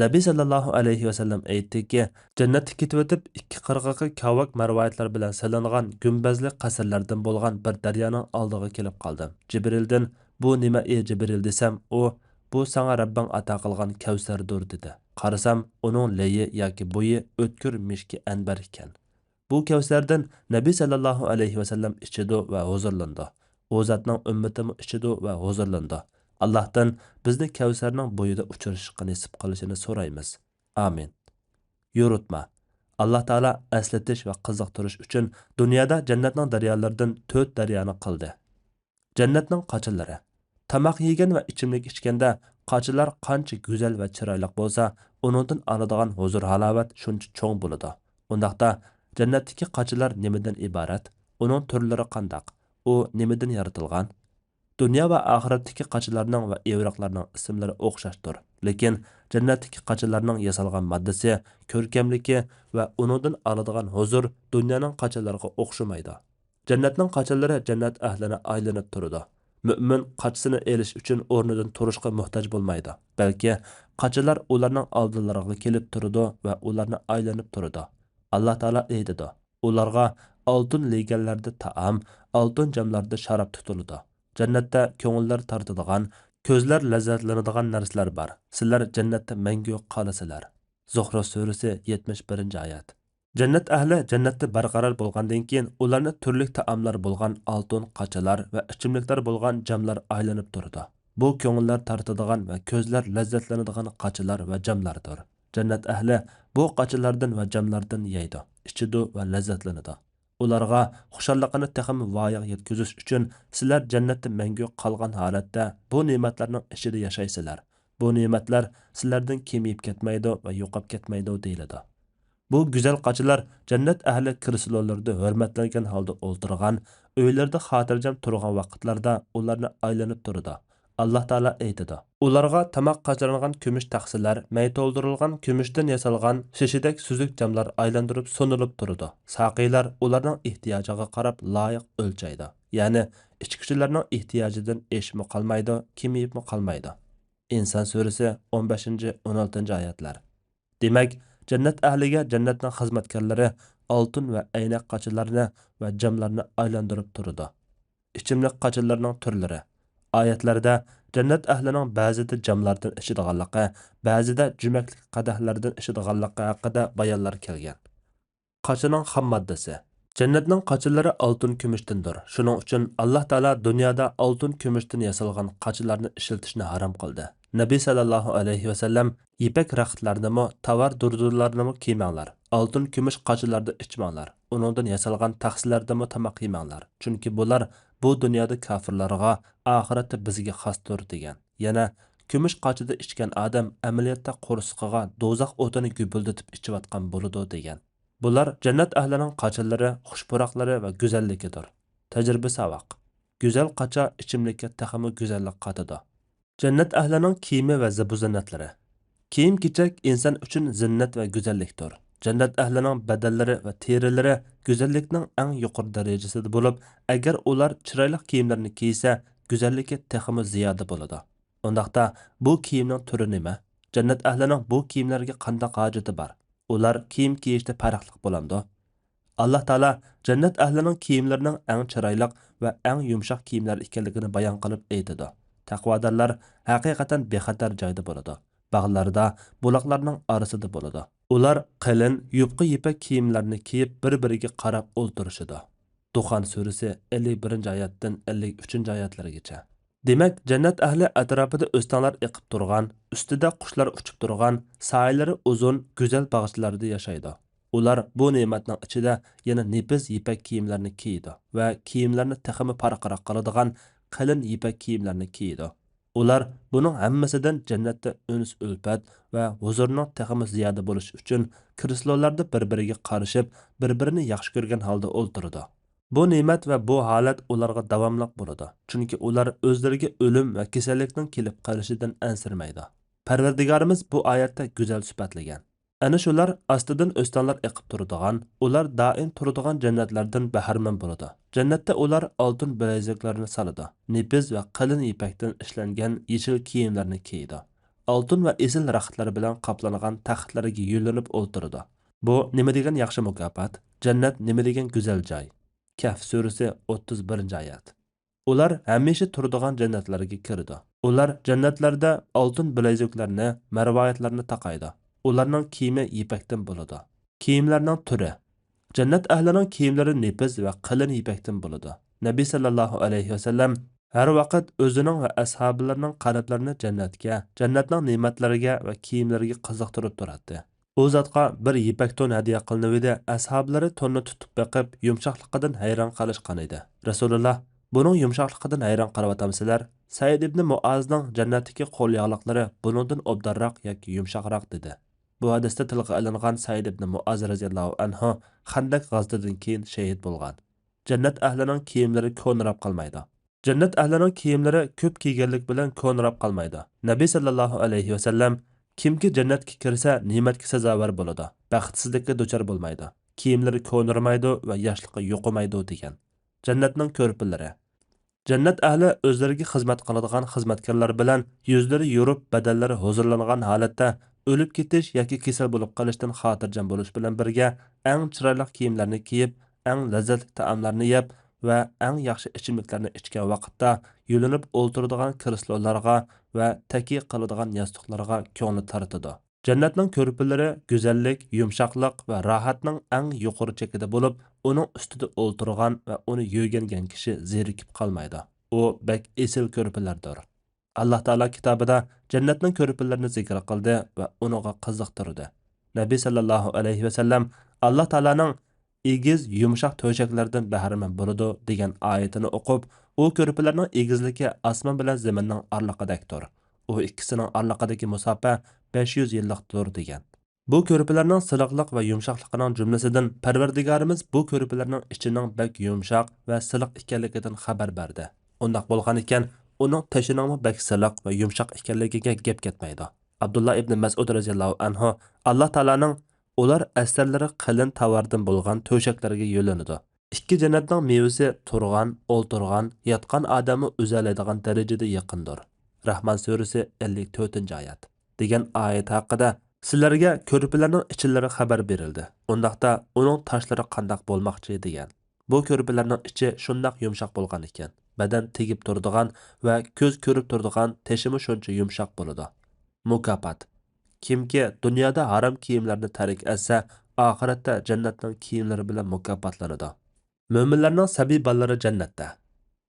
نەبى سەللەللاھۇ ئەلەيھى ۋەسەللەم ئېيتتىكى، جەننەتتە كېتىۋېتىپ، ئىككى قىرغىقى كاۋاك مەرۋايىتلار بىلەن سېلىنغان گۈمبەزلىك قەسىرلەردىن بولغان بىر دەريانىڭ ئالدىغا كېلىپ قالدىم. جىبرىلدىن، بۇ نېمە، ئى جىبرىل؟ دېسەم، ئۇ، بۇ ساڭا رەببىڭ ئاتا قىلغان كەۋسەردۇر، دېدى. قارىسام، ئۇنىڭ لېيى ياكى بويى ئۆتكۈر مىشكى ئەنبەر ئىكەن. بۇ كەۋسەردىن نەبى سەللەللاھۇ ئەلەيھى ۋەسەللەم ئىچىدۇ ۋە ھۇزۇرلىنىدۇ. ئۇ زاتنىڭ ئۈممىتىمۇ ئىچىدۇ ۋە ھۇزۇرلىنىدۇ. ئاللاھتىن بىزنى كەۋسەرنىڭ بويىدا ئۇچرىشىشقا نېسىپ قىلىشىنى سورايمىز. ئامىن. يورۇتما. ئاللا تائالا ئەسلىتىش ۋە قىزىقتۇرۇش ئۈچۈن دۇنيادا جەننەتنىڭ دەريالىرىدىن تۆت دەريانى قىلدى. جەننەتنىڭ قاچىلىرى. تاماق يېگەن ۋە ئىچىملىك ئىچكەندە قاچىلار قانچە گۈزەل ۋە چىرايلىق بولسا، ئۇنىڭدىن ئالىدىغان ھۇزۇر-ھالاۋەت شۇنچە چوڭ بولىدۇ. ئۇنداقتا، جەننەتتىكى قاچىلار نېمىدىن ئىبارەت؟ ئۇنىڭ تۈرلىرى قانداق؟ ئۇ نېمىدىن يارىتىلغان؟ دۇنيا ۋە ئاخىرەتتىكى قاچىلارنىڭ ۋە ئېۋرەقلەرنىڭ ئىسىملىرى ئوخشاشتۇر، لېكىن جەننەتتىكى قاچىلارنىڭ ياسالغان ماددىسى، كۆركەملىكى ۋە ئۇنىڭدىن ئالىدىغان ھۇزۇر دۇنيانىڭ قاچىلىرىغا ئوخشىمايدۇ. جەننەتنىڭ قاچىلىرى جەننەت ئەھلىنى ئايلىنىپ تۇرىدۇ. مۆمىن قاچىسىنى ئېلىش ئۈچۈن ئورنىدىن تۇرۇشقا موھتاج بولمايدۇ، بەلكى قاچىلار ئۇلارنىڭ ئالدىلىرىغا كېلىپ تۇرىدۇ ۋە ئۇلارنى ئايلىنىپ تۇرىدۇ. ئاللا تائالا ئېيتىدۇ، ئۇلارغا ئالتۇن لېگەنلەردە تائام، ئالتۇن جاملاردا شاراب تۇتۇلىدۇ. جەننەتتە كۆڭۈللەر تارتىدىغان، كۆزلەر لەززەتلىنىدىغان نەرسىلەر بار. سىلەر جەننەتتە مەڭگۈ قالىسىلەر. زۇخرۇف سۈرىسى، يەتمىش بىرىنچى ئايەت. جەننەت ئەھلى جەننەتتە بەرقارار بولغاندىن كېيىن، ئۇلارنى تۈرلۈك تائاملار بولغان ئالتۇن قاچىلار ۋە ئىچىملىكلەر بولغان جاملار ئايلىنىپ تۇرىدۇ. بۇ كۆڭۈللەر تارتىدىغان ۋە كۆزلەر لەززەتلىنىدىغان قاچىلار ۋە جاملاردۇر. جەننەت ئەھلى بۇ قاچىلاردىن ۋە جاملاردىن يەيدۇ، ئىچىدۇ ۋە لەززەتلىنىدۇ. ئۇلارغا خۇشاللىقىنى تېخىمۇ ۋايىغا يەتكۈزۈش ئۈچۈن، سىلەر جەننەتتە مەڭگۈ قالغان ھالەتتە بۇ نېمەتلەرنىڭ ئىچىدە ياشايسىلەر. بۇ نېمەتلەر سىلەردىن كېمىيىپ كەتمەيدۇ ۋە يوقاپ كەتمەيدۇ، دېيىلىدۇ. بۇ گۈزەل قاچىلار جەننەت ئەھلى كرېسلولىرىدا ھۆرمەتلەنگەن ھالدا ئولتۇرغان، ئۆيلىرىدە خاتىرجەم تۇرغان ۋاقىتلاردا ئۇلارنى ئايلىنىپ تۇرىدۇ. ئاللا تائالا ئېيتىدۇ، ئۇلارغا تاماق قاچىلانغان كۈمۈش تەخسىلەر، مەي تولدۇرۇلغان كۈمۈشتىن ياسالغان شېشىدەك سۈزۈك جاملار ئايلاندۇرۇپ سۇنۇلۇپ تۇرىدۇ. ساقىيلار ئۇلارنىڭ ئېھتىياجىغا قاراپ لايىق ئۆلچەيدۇ. يەنى ئىچكۈچىلەرنىڭ ئېھتىياجىدىن ئېشىپمۇ قالمايدۇ، كېمىيىپمۇ قالمايدۇ. ئىنسان سۈرىسى، ئون بەشىنچى، ئون ئالتىنچى ئايەتلەر. دېمەك، جەننەت ئەھلىگە جەننەتنىڭ خىزمەتكارلىرى ئالتۇن ۋە ئەينەك قاچىلارنى ۋە جاملارنى ئايلاندۇرۇپ تۇرىدۇ. ئىچىملىك قاچىلىرىنىڭ تۈرلىرى. ئايەتلەردە جەننەت ئەھلىنىڭ بەزىدە جاملاردىن ئىچىدىغانلىقى، بەزىدە جۈمەكلىك قەدەھلەردىن ئىچىدىغانلىقى ھەققىدە بايانلار كەلگەن. قاچىنىڭ خام ماددىسى. جەننەتنىڭ قاچىلىرى ئالتۇن كۈمۈشتىندۇر. شۇنىڭ ئۈچۈن ئاللاھ تائالا دۇنيادا ئالتۇن كۈمۈشتىن ياسالغان قاچىلارنى ئىشلىتىشنى ھارام قىلدى. نەبى سەللەللاھۇ ئەلەيھى ۋەسەللەم يىپەك رەختلەرنىمۇ، تاۋار دۇردۇنلارنىمۇ كىيمەڭلار. ئالتۇن كۈمۈش قاچىلاردىن ئىچمەڭلار. ئۇنىڭدىن ياسالغان تەخسىلەردىنمۇ تاماق يېمەڭلار. چۈنكى بۇلار بۇ دۇنيادا كاپىرلارغا، ئاخىرەتتە بىزگە خاستۇر، دېگەن. يەنە، كۈمۈش قاچىدا ئىچكەن ئادەم ئەمەلىيەتتە قورسىقىغا دوزاخ ئوتىنى گۈپۈلدىتىپ ئىچىۋاتقان بولىدۇ، دېگەن. بۇلار جەننەت ئەھلىنىڭ قاچىلىرى، خۇش پۇراقلىرى ۋە گۈزەللىكىدۇر. تەجرىبە ساۋاق. گۈزەل قاچا ئىچىملىككە تېخىمۇ گۈزەللىك قاتىدۇ. جەننەت ئەھلىنىڭ كىيىمى ۋە زىبۇ زىننەتلىرى. كىيىم-كېچەك ئىنسان ئۈچۈن زىننەت ۋە گۈزەللىكتۇر. جەننەت ئەھلىنىڭ بەدەنلىرى ۋە تېرىلىرى گۈزەللىكنىڭ ئەڭ يۇقىرى دەرىجىسىدە بولۇپ، ئەگەر ئۇلار چىرايلىق كىيىملەرنى كىيسە، گۈزەللىكى تېخىمۇ زىيادە بولىدۇ. ئۇنداقتا، بۇ كىيىمنىڭ تۈرى نېمە؟ جەننەت ئەھلىنىڭ بۇ كىيىملەرگە قانداق ھاجىتى بار؟ ئۇلار كىيىم كىيىشتە پەرقلىق بولامدۇ؟ ئاللاھ تائالا جەننەت ئەھلىنىڭ كىيىملىرىنىڭ ئەڭ چىرايلىق ۋە ئەڭ يۇمشاق كىيىملەر ئىكەنلىكىنى بايان قىلىپ ئېيتىدۇ، تەقۋادارلار ھەقىقەتەن بىخەتەر جايدا بولىدۇ، باغلاردا، بۇلاقلارنىڭ ئارىسىدا بولىدۇ. ئۇلار قېلىن، يۇپقا يىپەك كىيىملەرنى كىيىپ، بىر-بىرىگە قاراپ ئولتۇرۇشىدۇ. دۇخان سۈرىسى، ئەللىك بىرىنچى ئايەتتىن ئەللىك ئۈچىنچى ئايەتلەرگىچە. دېمەك، جەننەت ئەھلى ئەتراپىدا ئۆستەڭلەر ئېقىپ تۇرغان، ئۈستىدە قۇشلار ئۇچۇپ تۇرغان، سايىلىرى ئۇزۇن، گۈزەل باغچىلاردا ياشايدۇ. ئۇلار بۇ نېمەتنىڭ ئىچىدە يەنە نېپىز يىپەك كىيىملەرنى كىيىدۇ ۋە كىيىملەرنى تېخىمۇ پارقىراق قىلىدىغان قېلىن يىپەك كىيىملەرنى كىيىدۇ. ئۇلار بۇنىڭ ھەممىسىدىن جەننەتتە ئۈنس-ئۈلپەت ۋە ھۇزۇرنىڭ تېخىمۇ زىيادە بولۇشى ئۈچۈن كرېسلولاردا بىر-بىرىگە قارىشىپ، بىر-بىرىنى ياخشى كۆرگەن ھالدا ئولتۇرىدۇ. بۇ نېمەت ۋە بۇ ھالەت ئۇلارغا داۋاملىق بولىدۇ، چۈنكى ئۇلار ئۆزلىرىگە ئۆلۈم ۋە كېسەللىكنىڭ كېلىپ قېلىشىدىن ئەنسىرىمەيدۇ. پەرۋەردىگارىمىز بۇ ئايەتتە گۈزەل سۈپەتلىگەن. ئەنە شۇلار ئاستىدىن ئۆستەڭلەر ئېقىپ تۇرىدىغان، ئۇلار دائىم تۇرىدىغان جەننەتلەردىن بەھرىمەن بولىدۇ. جەننەتتە ئۇلار ئالتۇن بىلەيزۈكلەرنى سالىدۇ، نېپىز ۋە قېلىن يىپەكتىن ئىشلەنگەن يېشىل كىيىملەرنى كىيىدۇ. ئالتۇن ۋە ئېسىل رەختلەر بىلەن قاپلانغان تەختلەرگە يۆلىنىپ ئولتۇرىدۇ. بۇ نېمە دېگەن ياخشى مۇكاپات! جەننەت نېمە دېگەن گۈزەل جاي! كەھف سۈرىسى، ئوتتۇز بىرىنچى ئايەت. ئۇلار ھەمىشە تۇرىدىغان جەننەتلەرگە كىرىدۇ. ئۇلار جەننەتلەردە ئالتۇن بىلەيزۈكلەرنى، مەرۋايىتلەرنى تاقايدۇ. ئۇلارنىڭ كىيىمى يىپەكتىن بولىدۇ. كىيىملەرنىڭ تۈرى. جەننەت ئەھلىنىڭ كىيىملىرى نېپىز ۋە قېلىن يىپەكتىن بولىدۇ. نەبى سەللەللاھۇ ئەلەيھى ۋەسەللەم ھەر ۋاقىت ئۆزىنىڭ ۋە ئەسھابىلىرىنىڭ قەلبلىرىنى جەننەتكە، جەننەتنىڭ نېمەتلىرىگە ۋە كىيىملىرىگە قىزىقتۇرۇپ تۇراتتى. ئۇ زاتقا بىر يىپەك تون ھەدىيە قىلىنىۋىدى، ئەسھابلىرى توننى تۇتۇپ بېقىپ، يۇمشاقلىقىدىن ھەيران قېلىشقانىدى. رەسۇلۇللا، بۇنىڭ يۇمشاقلىقىدىن ھەيران قېلىۋاتامسىلەر؟ سەئىد ئىبنى مۇئازنىڭ جەننەتتىكى قول ياغلىقلىرى بۇنىڭدىن ئوبدانراق ياكى يۇمشاقراق، دېدى. بۇ ھەدىستە تىلغا ئېلىنغان سەئىد ئىبنى مۇئاز رەزىياللاھۇ ئەنھۇ خەندەك غازىتىدىن كېيىن شېھىت بولغان. جەننەت ئەھلىنىڭ كىيىملىرى كونىراپ قالمايدۇ. جەننەت ئەھلىنىڭ كىيىملىرى كۆپ كىيگەنلىك بىلەن كونىراپ قالمايدۇ. نەبى سەللەللاھۇ ئەلەيھى ۋەسەللەم، كىمكى جەننەتكە كىرسە، نېمەتكە سازاۋەر بولىدۇ، بەختسىزلىككە دۇچار بولمايدۇ، كىيىملىرى كونىرىمايدۇ ۋە ياشلىقى يوقىمايدۇ، دېگەن. جەننەتنىڭ كۆرپىلىرى. جەننەت ئەھلى ئۆزلىرىگە خىزمەت قىلىدىغان خىزمەتكارلار بىلەن يۈزلىرى يورۇپ، بەدەنلىرى ھۇزۇرلانغان ھالەتتە، ئۆلۈپ كېتىش ياكى كېسەل بولۇپ قېلىشتىن خاتىرجەم بولۇش بىلەن بىرگە، ئەڭ چىرايلىق كىيىملەرنى كىيىپ، ئەڭ لەززەتلىك تائاملارنى يەپ ۋە ئەڭ ياخشى ئىچىملىكلەرنى ئىچكەن ۋاقىتتا، يۆلىنىپ ئولتۇرىدىغان كرېسلولارغا ۋە تەكىيە قىلىدىغان ياستۇقلارغا كۆڭلى تارتىدۇ. جەننەتنىڭ كۆرپىلىرى گۈزەللىك، يۇمشاقلىق ۋە راھەتنىڭ ئەڭ يۇقىرى چېكىدە بولۇپ، ئۇنىڭ ئۈستىدە ئولتۇرغان ۋە ئۇنى يۆگەنگەن كىشى زېرىكىپ قالمايدۇ. ئۇ بەك ئېسىل كۆرپىلەردۇر. ئاللاھ تائالا كىتابىدا جەننەتنىڭ كۆرپىلىرىنى زىكىر قىلدى ۋە ئۇنىڭغا قىزىقتۇردى. نەبى سەللەللاھۇ ئەلەيھى ۋەسەللەم، ئاللاھ تائالانىڭ ئېگىز، يۇمشاق تۆشەكلەردىن بەھرىمەن بولىدۇ، دېگەن ئايىتىنى ئوقۇپ، ئۇ كۆرپىلەرنىڭ ئېگىزلىكى ئاسمان بىلەن زېمىننىڭ ئارىلىقىدەكتۇر. ئۇ ئىككىسىنىڭ ئارىلىقىدىكى مۇساپە بەش يۈز يىللىقتۇر، دېگەن. بۇ كۆرپىلەرنىڭ سىلىقلىق ۋە يۇمشاقلىقىنىڭ جۈملىسىدىن پەرۋەردىگارىمىز بۇ كۆرپىلەرنىڭ ئىچىنىڭ بەك يۇمشاق ۋە سىلىق ئىكەنلىكىدىن خەۋەر بەردى. ئۇنداق بولغانىكەن، ئۇنىڭ تېشىنىڭمۇ بەك سىلىق ۋە يۇمشاق ئىكەنلىكىگە گەپ كەتمەيدۇ. ئابدۇللا ئىبنى مەسئۇد رەزىياللاھۇ ئەنھۇ، ئاللاھ تائالانىڭ، ئۇلار ئەسلەرلىرى قېلىن تاۋاردىن بولغان تۆشەكلەرگە يۆلىنىدۇ. ئىككى جەننەتنىڭ مېۋىسى تۇرغان، ئولتۇرغان، ياتقان ئادەممۇ ئۈزەلەيدىغان دەرىجىدە يېقىندۇر. راھمان سۈرىسى، ئەللىك تۆتىنچى ئايەت، دېگەن ئايەت ھەققىدە، سىلەرگە كۆرپىلەرنىڭ ئىچىلىرى خەۋەر بېرىلدى. ئۇنداقتا ئۇنىڭ تاشلىرى قانداق بولماقچى؟ دېگەن. بۇ كۆرپىلەرنىڭ ئىچى شۇنداق يۇمشاق بولغان ئىكەن، بەدەن تېگىپ تۇرىدىغان ۋە كۆز كۆرۈپ تۇرىدىغان تېشىمۇ شۇنچە يۇمشاق بولىدۇ. مۇكاپات. كىمكى دۇنيادا ھارام كىيىملەرنى تەرك ئەتسە، ئاخىرەتتە جەننەتنىڭ كىيىملىرى بىلەن مۇكاپاتلىنىدۇ. مۆمىنلەرنىڭ سەبىي بالىلىرى جەننەتتە.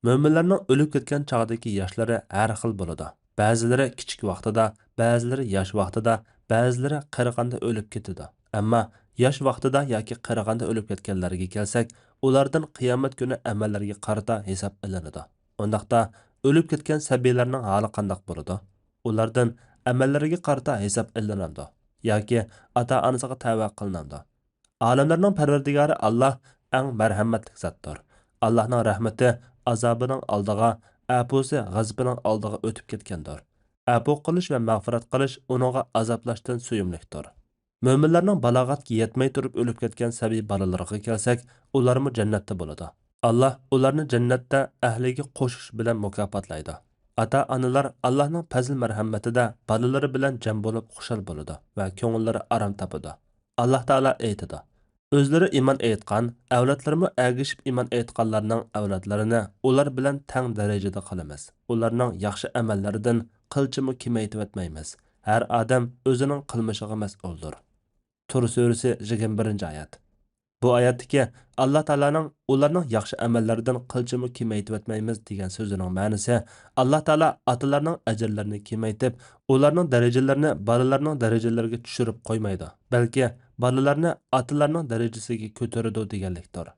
مۆمىنلەرنىڭ ئۆلۈپ كەتكەن چاغدىكى ياشلىرى ھەر خىل بولىدۇ. بەزىلىرى كىچىك ۋاقتىدا، بەزىلىرى ياش ۋاقتىدا، بەزىلىرى قېرىغاندا ئۆلۈپ كېتىدۇ. ئەمما ياش ۋاقتىدا ياكى قېرىغاندا ئۆلۈپ كەتكەنلەرگە كەلسەك، ئۇلاردىن قىيامەت كۈنى ئەمەللەرگە قارىتا ھېساب ئېلىنىدۇ. ئۇنداقتا ئۆلۈپ كەتكەن سەبىيلەرنىڭ ھالى قانداق بولىدۇ؟ ئۇلاردىن ئەمەللىرىگە قارىتا ھېساب ئېلىنامدۇ ياكى ئاتا-ئانىسىغا تەۋە قىلىنامدۇ؟ ئالەملەرنىڭ پەرۋەردىگارى ئاللاھ ئەڭ مەرھەمەتلىك زاتتۇر. ئاللاھنىڭ رەھمىتى ئازابىنىڭ ئالدىغا، ئەپۇسى غەزىپىنىڭ ئالدىغا ئۆتۈپ كەتكەندۇر. ئەپۇ قىلىش ۋە مەغپىرەت قىلىش ئۇنىڭغا ئازابلاشتىن سۆيۈملۈكتۇر. مۆمىنلەرنىڭ بالاغەتكە يەتمەي تۇرۇپ ئۆلۈپ كەتكەن سەبىي بالىلىرىغا كەلسەك، ئۇلارمۇ جەننەتتە بولىدۇ. ئاللاھ ئۇلارنى جەننەتتە ئەھلىگە قوشۇش بىلەن مۇكاپاتلايدۇ. ئاتا-ئانىلار ئاللاھنىڭ پەزىل-مەرھەمىتىدە بالىلىرى بىلەن جەم بولۇپ خۇشال بولىدۇ ۋە كۆڭۈللىرى ئارام تاپىدۇ. ئاللاھ تائالا ئېيتىدۇ، ئۆزلىرى ئىمان ئېيتقان، ئەۋلادلىرىمۇ ئەگىشىپ ئىمان ئېيتقانلارنىڭ ئەۋلادلىرىنى ئۇلار بىلەن تەڭ دەرىجىدە قىلىمىز. ئۇلارنىڭ ياخشى ئەمەللىرىدىن قىلچىمۇ كېمەيتىۋەتمەيمىز. ھەر ئادەم ئۆزىنىڭ قىلمىشىغا مەسئۇلدۇر. تۇر سۈرىسى، يىگىرمە بىرىنچى ئايەت. بۇ ئايەتتىكى ئاللاھ تائالانىڭ ئۇلارنىڭ ياخشى ئەمەللىرىدىن قىلچىمۇ كېمەيتىۋەتمەيمىز دېگەن سۆزىنىڭ مەنىسى، ئاللاھ تائالا ئاتىلارنىڭ ئەجىرلىرىنى كېمەيتىپ، ئۇلارنىڭ دەرىجىلىرىنى بالىلارنىڭ دەرىجىلىرىگە چۈشۈرۈپ قويمايدۇ، بەلكى بالىلارنى ئاتىلارنىڭ دەرىجىسىگە كۆتۈرىدۇ دېگەنلىكتۇر.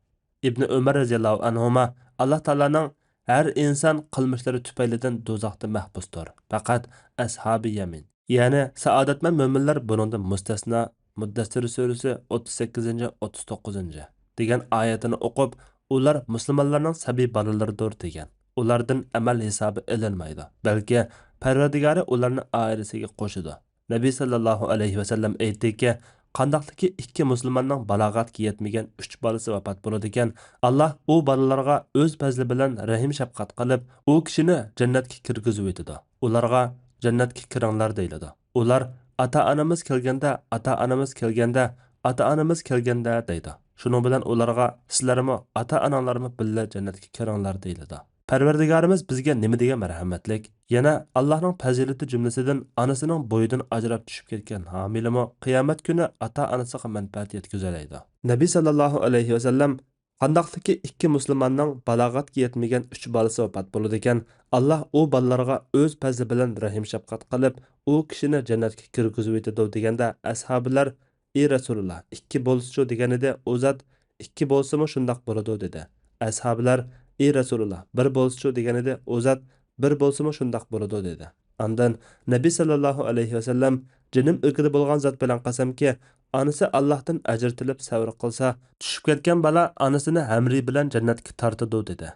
ئىبنى ئۆمەر رەزىياللاھۇ ئەنھۇما، ئاللاھ تائالانىڭ ھەر ئىنسان قىلمىشلىرى تۈپەيلىدىن دوزاختا مەھبۇستۇر، پەقەت ئەسھابى يەمىن، يەنى سائادەتمەن مۆمىنلەر بۇنىڭدىن مۇستەسنا، مۇددەسسىر سۈرىسى ئوتتۇز سەككىزىنچى، ئوتتۇز توققۇزىنچى، دېگەن ئايەتنى ئوقۇپ، ئۇلار مۇسۇلمانلارنىڭ سەبىي بالىلىرىدۇر دېگەن. ئۇلاردىن ئەمەل ھېسابى ئېلىنمايدۇ، بەلكى پەرۋەردىگارى ئۇلارنى ئائىلىسىگە قوشىدۇ. نەبى سەللەللاھۇ ئەلەيھى ۋەسەللەم ئېيتتىكى، قانداقتىكى ئىككى مۇسۇلماننىڭ بالاغەتكە يەتمىگەن ئۈچ بالىسى ۋاپات بولىدىكەن، ئاللاھ ئۇ بالىلارغا ئۆز پەزلى بىلەن رەھىم-شەپقەت قىلىپ، ئۇ كىشىنى جەننەتكە كىرگۈزۈۋېتىدۇ. ئۇلارغا جەننەتكە كىرىڭلار دەيلىدۇ. ئۇلار ئاتا-ئانىمىز كەلگەندە، ئاتا-ئانىمىز كەلگەندە، ئاتا-ئانىمىز كەلگەندە دەيدۇ. شۇنىڭ بىلەن ئۇلارغا سىلەرمۇ، ئاتا-ئاناڭلارمۇ بىللە جەننەتكە كىرىڭلار دەيلىدۇ. پەرۋەردىگارىمىز بىزگە نېمە دېگەن مەرھەمەتلىك! يەنە ئاللاھنىڭ پەزىلىتى جۈملىسىدىن ئانىسىنىڭ بويىدىن ئاجراپ چۈشۈپ كەتكەن ھامىلىمۇ قىيامەت كۈنى ئاتا-ئانىسىغا مەنپەئەت يەتكۈزەلەيدۇ. نەبى سەللەللاھۇ ئەلەيھى ۋەسەللەم، قانداقتىكى ئىككى مۇسۇلماننىڭ بالاغەتكە يەتمىگەن ئۈچ بالىسى ۋاپات بولىدىكەن، ئاللاھ ئۇ بالىلارغا ئۆز پەزلى بىلەن رەھىم-شەپقەت قىلىپ، ئۇ كىشىنى جەننەتكە كىرگۈزۈۋېتىدۇ دېگەندە، ئەسھابىلەر، ئى رەسۇلۇللاھ، ئىككى بولسىچۇ دېگەنىدى، ئۇ زات، ئىككى بولسىمۇ شۇنداق بولىدۇ دېدى. ئەسھابىلەر، ئى رەسۇلۇللاھ، بىر بولسىچۇ دېگەنىدى، ئۇ زات، بىر بولسىمۇ شۇنداق بولىدۇ دېدى. ئاندىن نەبى سەللەللاھۇ ئەلەيھى ۋەسەللەم، جېنىم ئىلكىدە بولغان زات بىلەن قەسەمكى، ئانىسى ئاللاھتىن ئەجىر تىلەپ سەۋر قىلسا، چۈشۈپ كەتكەن بالا ئانىسىنى ھەمرى بىلەن جەننەتكە تارتىدۇ دېدى.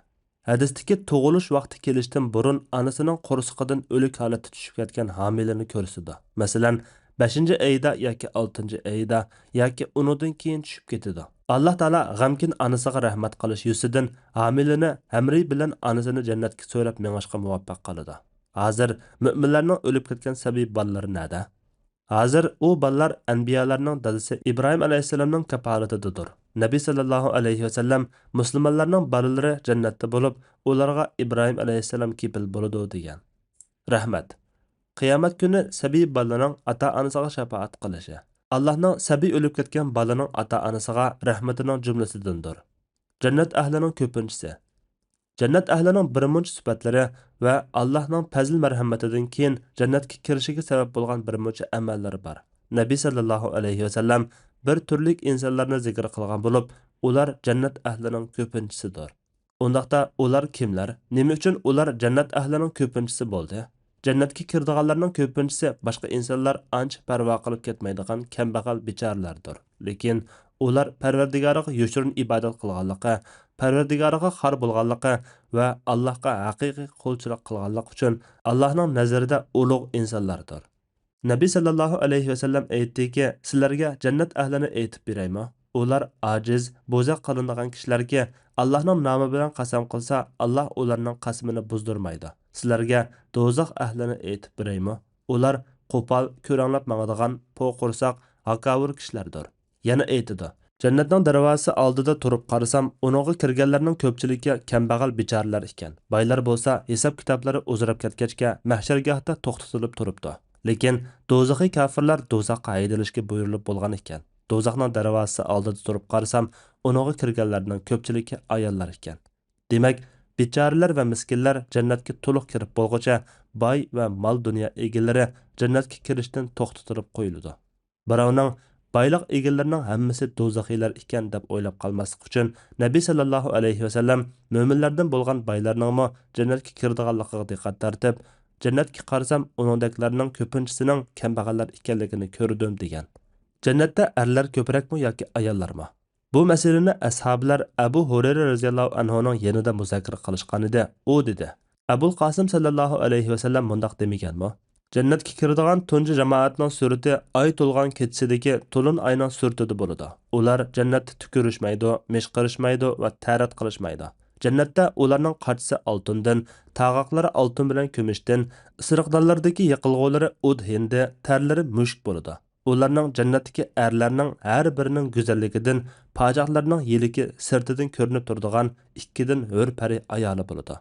ھەدىستىكى تۇغۇلۇش ۋاقتى كېلىشتىن بۇرۇن ئانىسىنىڭ قورسىقىدىن ئۆلۈك ھالەتتە چۈشۈپ كەتكەن ھامىلىنى كۆرسىتىدۇ. مەسىلەن، بەشىنچى ئېيىدا ياكى ئالتىنچى ئېيىدا ياكى ئۇنىڭدىن كېيىن چۈشۈپ كېتىدۇ. ئاللاھ تائالا غەمكىن ئانىسىغا رەھمەت قىلىش يۈزىسىدىن ھامىلىنى ھەمرى بىلەن ئانىسىنى جەننەتكە سۆرەپ مېڭىشقا مۇۋەپپەق قىلىدۇ. ھازىر مۆمىنلەرنىڭ ئۆلۈپ كەتكەن سەبىي بالىلىرى نەدە؟ ھازىر ئۇ بالىلار ئەنبىيالارنىڭ دادىسى ئىبراھىم ئەلەيھىسسالامنىڭ كاپالىتىدىدۇر. نەبى سەللەللاھۇ ئەلەيھى ۋەسەللەم مۇسۇلمانلارنىڭ بالىلىرى جەننەتتە بولۇپ، ئۇلارغا ئىبراھىم ئەلەيھىسسالام كېپىل بولىدۇ دېگەن. رەھمەت. قىيامەت كۈنى سەبىي بالىنىڭ ئاتا-ئانىسىغا شاپائەت قىلىشى. ئاللاھنىڭ سەبىي ئۆلۈپ كەتكەن بالىنىڭ ئاتا-ئانىسىغا رەھمىتىنىڭ جۈملىسىدىندۇر. جەننەت ئەھلىنىڭ كۆپىنچىسى. جەننەت ئەھلىنىڭ بىرمۇنچە سۈپەتلىرى ۋە ئاللاھنىڭ پەزىل-مەرھەمىتىدىن كېيىن جەننەتكە كىرىشىگە سەۋەب بولغان بىرمۇنچە ئەمەللىرى بار. نەبى سەللەللاھۇ ئەلەيھى ۋەسەللەم بىر تۈرلۈك ئىنسانلارنى زىكىر قىلغان بولۇپ، ئۇلار جەننەت ئەھلىنىڭ كۆپىنچىسىدۇر. ئۇنداقتا ئۇلار كىملەر؟ نېمە ئۈچۈن ئۇلار جەننەت ئەھلىنىڭ كۆپىنچىسى بولدى؟ جەننەتكە كىرىدىغانلارنىڭ كۆپىنچىسى باشقا ئىنسانلار ئانچە پەرۋا قىلىپ كەتمەيدىغان كەمبەغەل بىچارىلەردۇر. لېكىن ئۇلار پەرۋەردىگارىغا يوشۇرۇن ئىبادەت قىلغانلىقى، پەرۋەردىگارىغا خار بولغانلىقى ۋە ئاللاھقا ھەقىقىي قۇلچىلىق قىلغانلىقى ئۈچۈن ئاللاھنىڭ نەزىرىدە ئۇلۇغ ئىنسانلاردۇر. نەبى سەللەللاھۇ ئەلەيھى ۋەسەللەم ئېيتتىكى، سىلەرگە جەننەت ئەھلىنى ئېيتىپ بېرەيمۇ؟ ئۇلار ئاجىز، بوزەك قىلىنىدىغان كىشىلەركى، ئاللاھنىڭ نامى بىلەن قەسەم قىلسا، ئاللاھ ئۇلارنىڭ قەسىمىنى بۇزدۇرمايدۇ. سىلەرگە دوزاخ ئەھلىنى ئېيتىپ بېرەيمۇ؟ ئۇلار قوپال، كۆرەڭلەپ ماڭىدىغان، پو قورساق، ھاكاۋۇر كىشىلەردۇر. يەنە ئېيتىدۇ، جەننەتنىڭ دەرۋازىسى ئالدىدا تۇرۇپ قارىسام، ئۇنىڭغا كىرگەنلەرنىڭ كۆپچىلىكى كەمبەغەل بىچارىلەر ئىكەن. بايلار بولسا ھېساب كىتابلىرى ئۇزىراپ كەتكەچكە مەھشەرگاھتا توختىتىلىپ تۇرۇپتۇ. لېكىن دوزىخىي كاپىرلار دوزاخقا ھەيدىلىشكە بۇيرۇلۇپ بولغان ئىكەن. دوزاخنىڭ دەرۋازىسى ئالدىدا تۇرۇپ قارىسام، ئۇنىڭغا كىرگەنلەرنىڭ كۆپچىلىكى ئاياللار ئىكەن. دېمەك، بىچارىلەر ۋە مىسكىنلەر جەننەتكە تولۇق كىرىپ بولغۇچە باي ۋە مال-دۇنيا ئىگىلىرى جەننەتكە كىرىشتىن توختىتىلىپ قويۇلىدۇ. بىراۋنىڭ بايلىق ئىگىلىرىنىڭ ھەممىسى دوزىخىيلار ئىكەن دەپ ئويلاپ قالماسلىق ئۈچۈن، نەبى سەللەللاھۇ ئەلەيھى ۋەسەللەم مۆمىنلەردىن بولغان بايلارنىڭمۇ جەننەتكە كىرىدىغانلىقىغا دىققەت تارتىپ، جەننەتكە قارىسام، ئۇنىڭدەكلەرنىڭ كۆپىنچىسىنىڭ كەمبەغەللەر ئىكەنلىكىنى كۆردۈم، دېگەن. جەننەتتە ئەرلەر كۆپرەكمۇ ياكى ئاياللارمۇ؟ بۇ مەسىلىنى ئەسھابىلەر ئەبۇ ھۇرەيرە رەزىياللاھۇ ئەنھۇنىڭ يېنىدا مۇزاكىرە قىلىشقانىدى. ئۇ دېدى، ئەبۇل قاسىم سەللەللاھۇ ئەلەيھى ۋەسەللەم مۇنداق دېمىگەنمۇ؟ جەننەتكە كىرىدىغان تۇنجى جامائەتنىڭ سۈرىتى ئاي تولغان كېچىسىدىكى تولۇن ئاينىڭ سۈرىتىدە بولىدۇ. ئۇلار جەننەتتە تۈكۈرۈشمەيدۇ، مىشقىرىشمايدۇ ۋە تەرەت قىلىشمايدۇ. جەننەتتە ئۇلارنىڭ قاچىسى ئالتۇندىن، تاغاقلىرى ئالتۇن بىلەن كۈمۈشتىن، ئىسرىقدانلىرىدىكى يېقىلغۇلىرى ئۇد ھىندى، تەرلىرى مۈشۈك بولىدۇ. ئۇلارنىڭ جەننەتتىكى ئەرلەرنىڭ ھەر بىرىنىڭ گۈزەللىكىدىن پاچاقلىرىنىڭ يىلىكى سىرتىدىن كۆرۈنۈپ تۇرىدىغان ئىككىدىن ھۆر پەرى ئايالى بولىدۇ.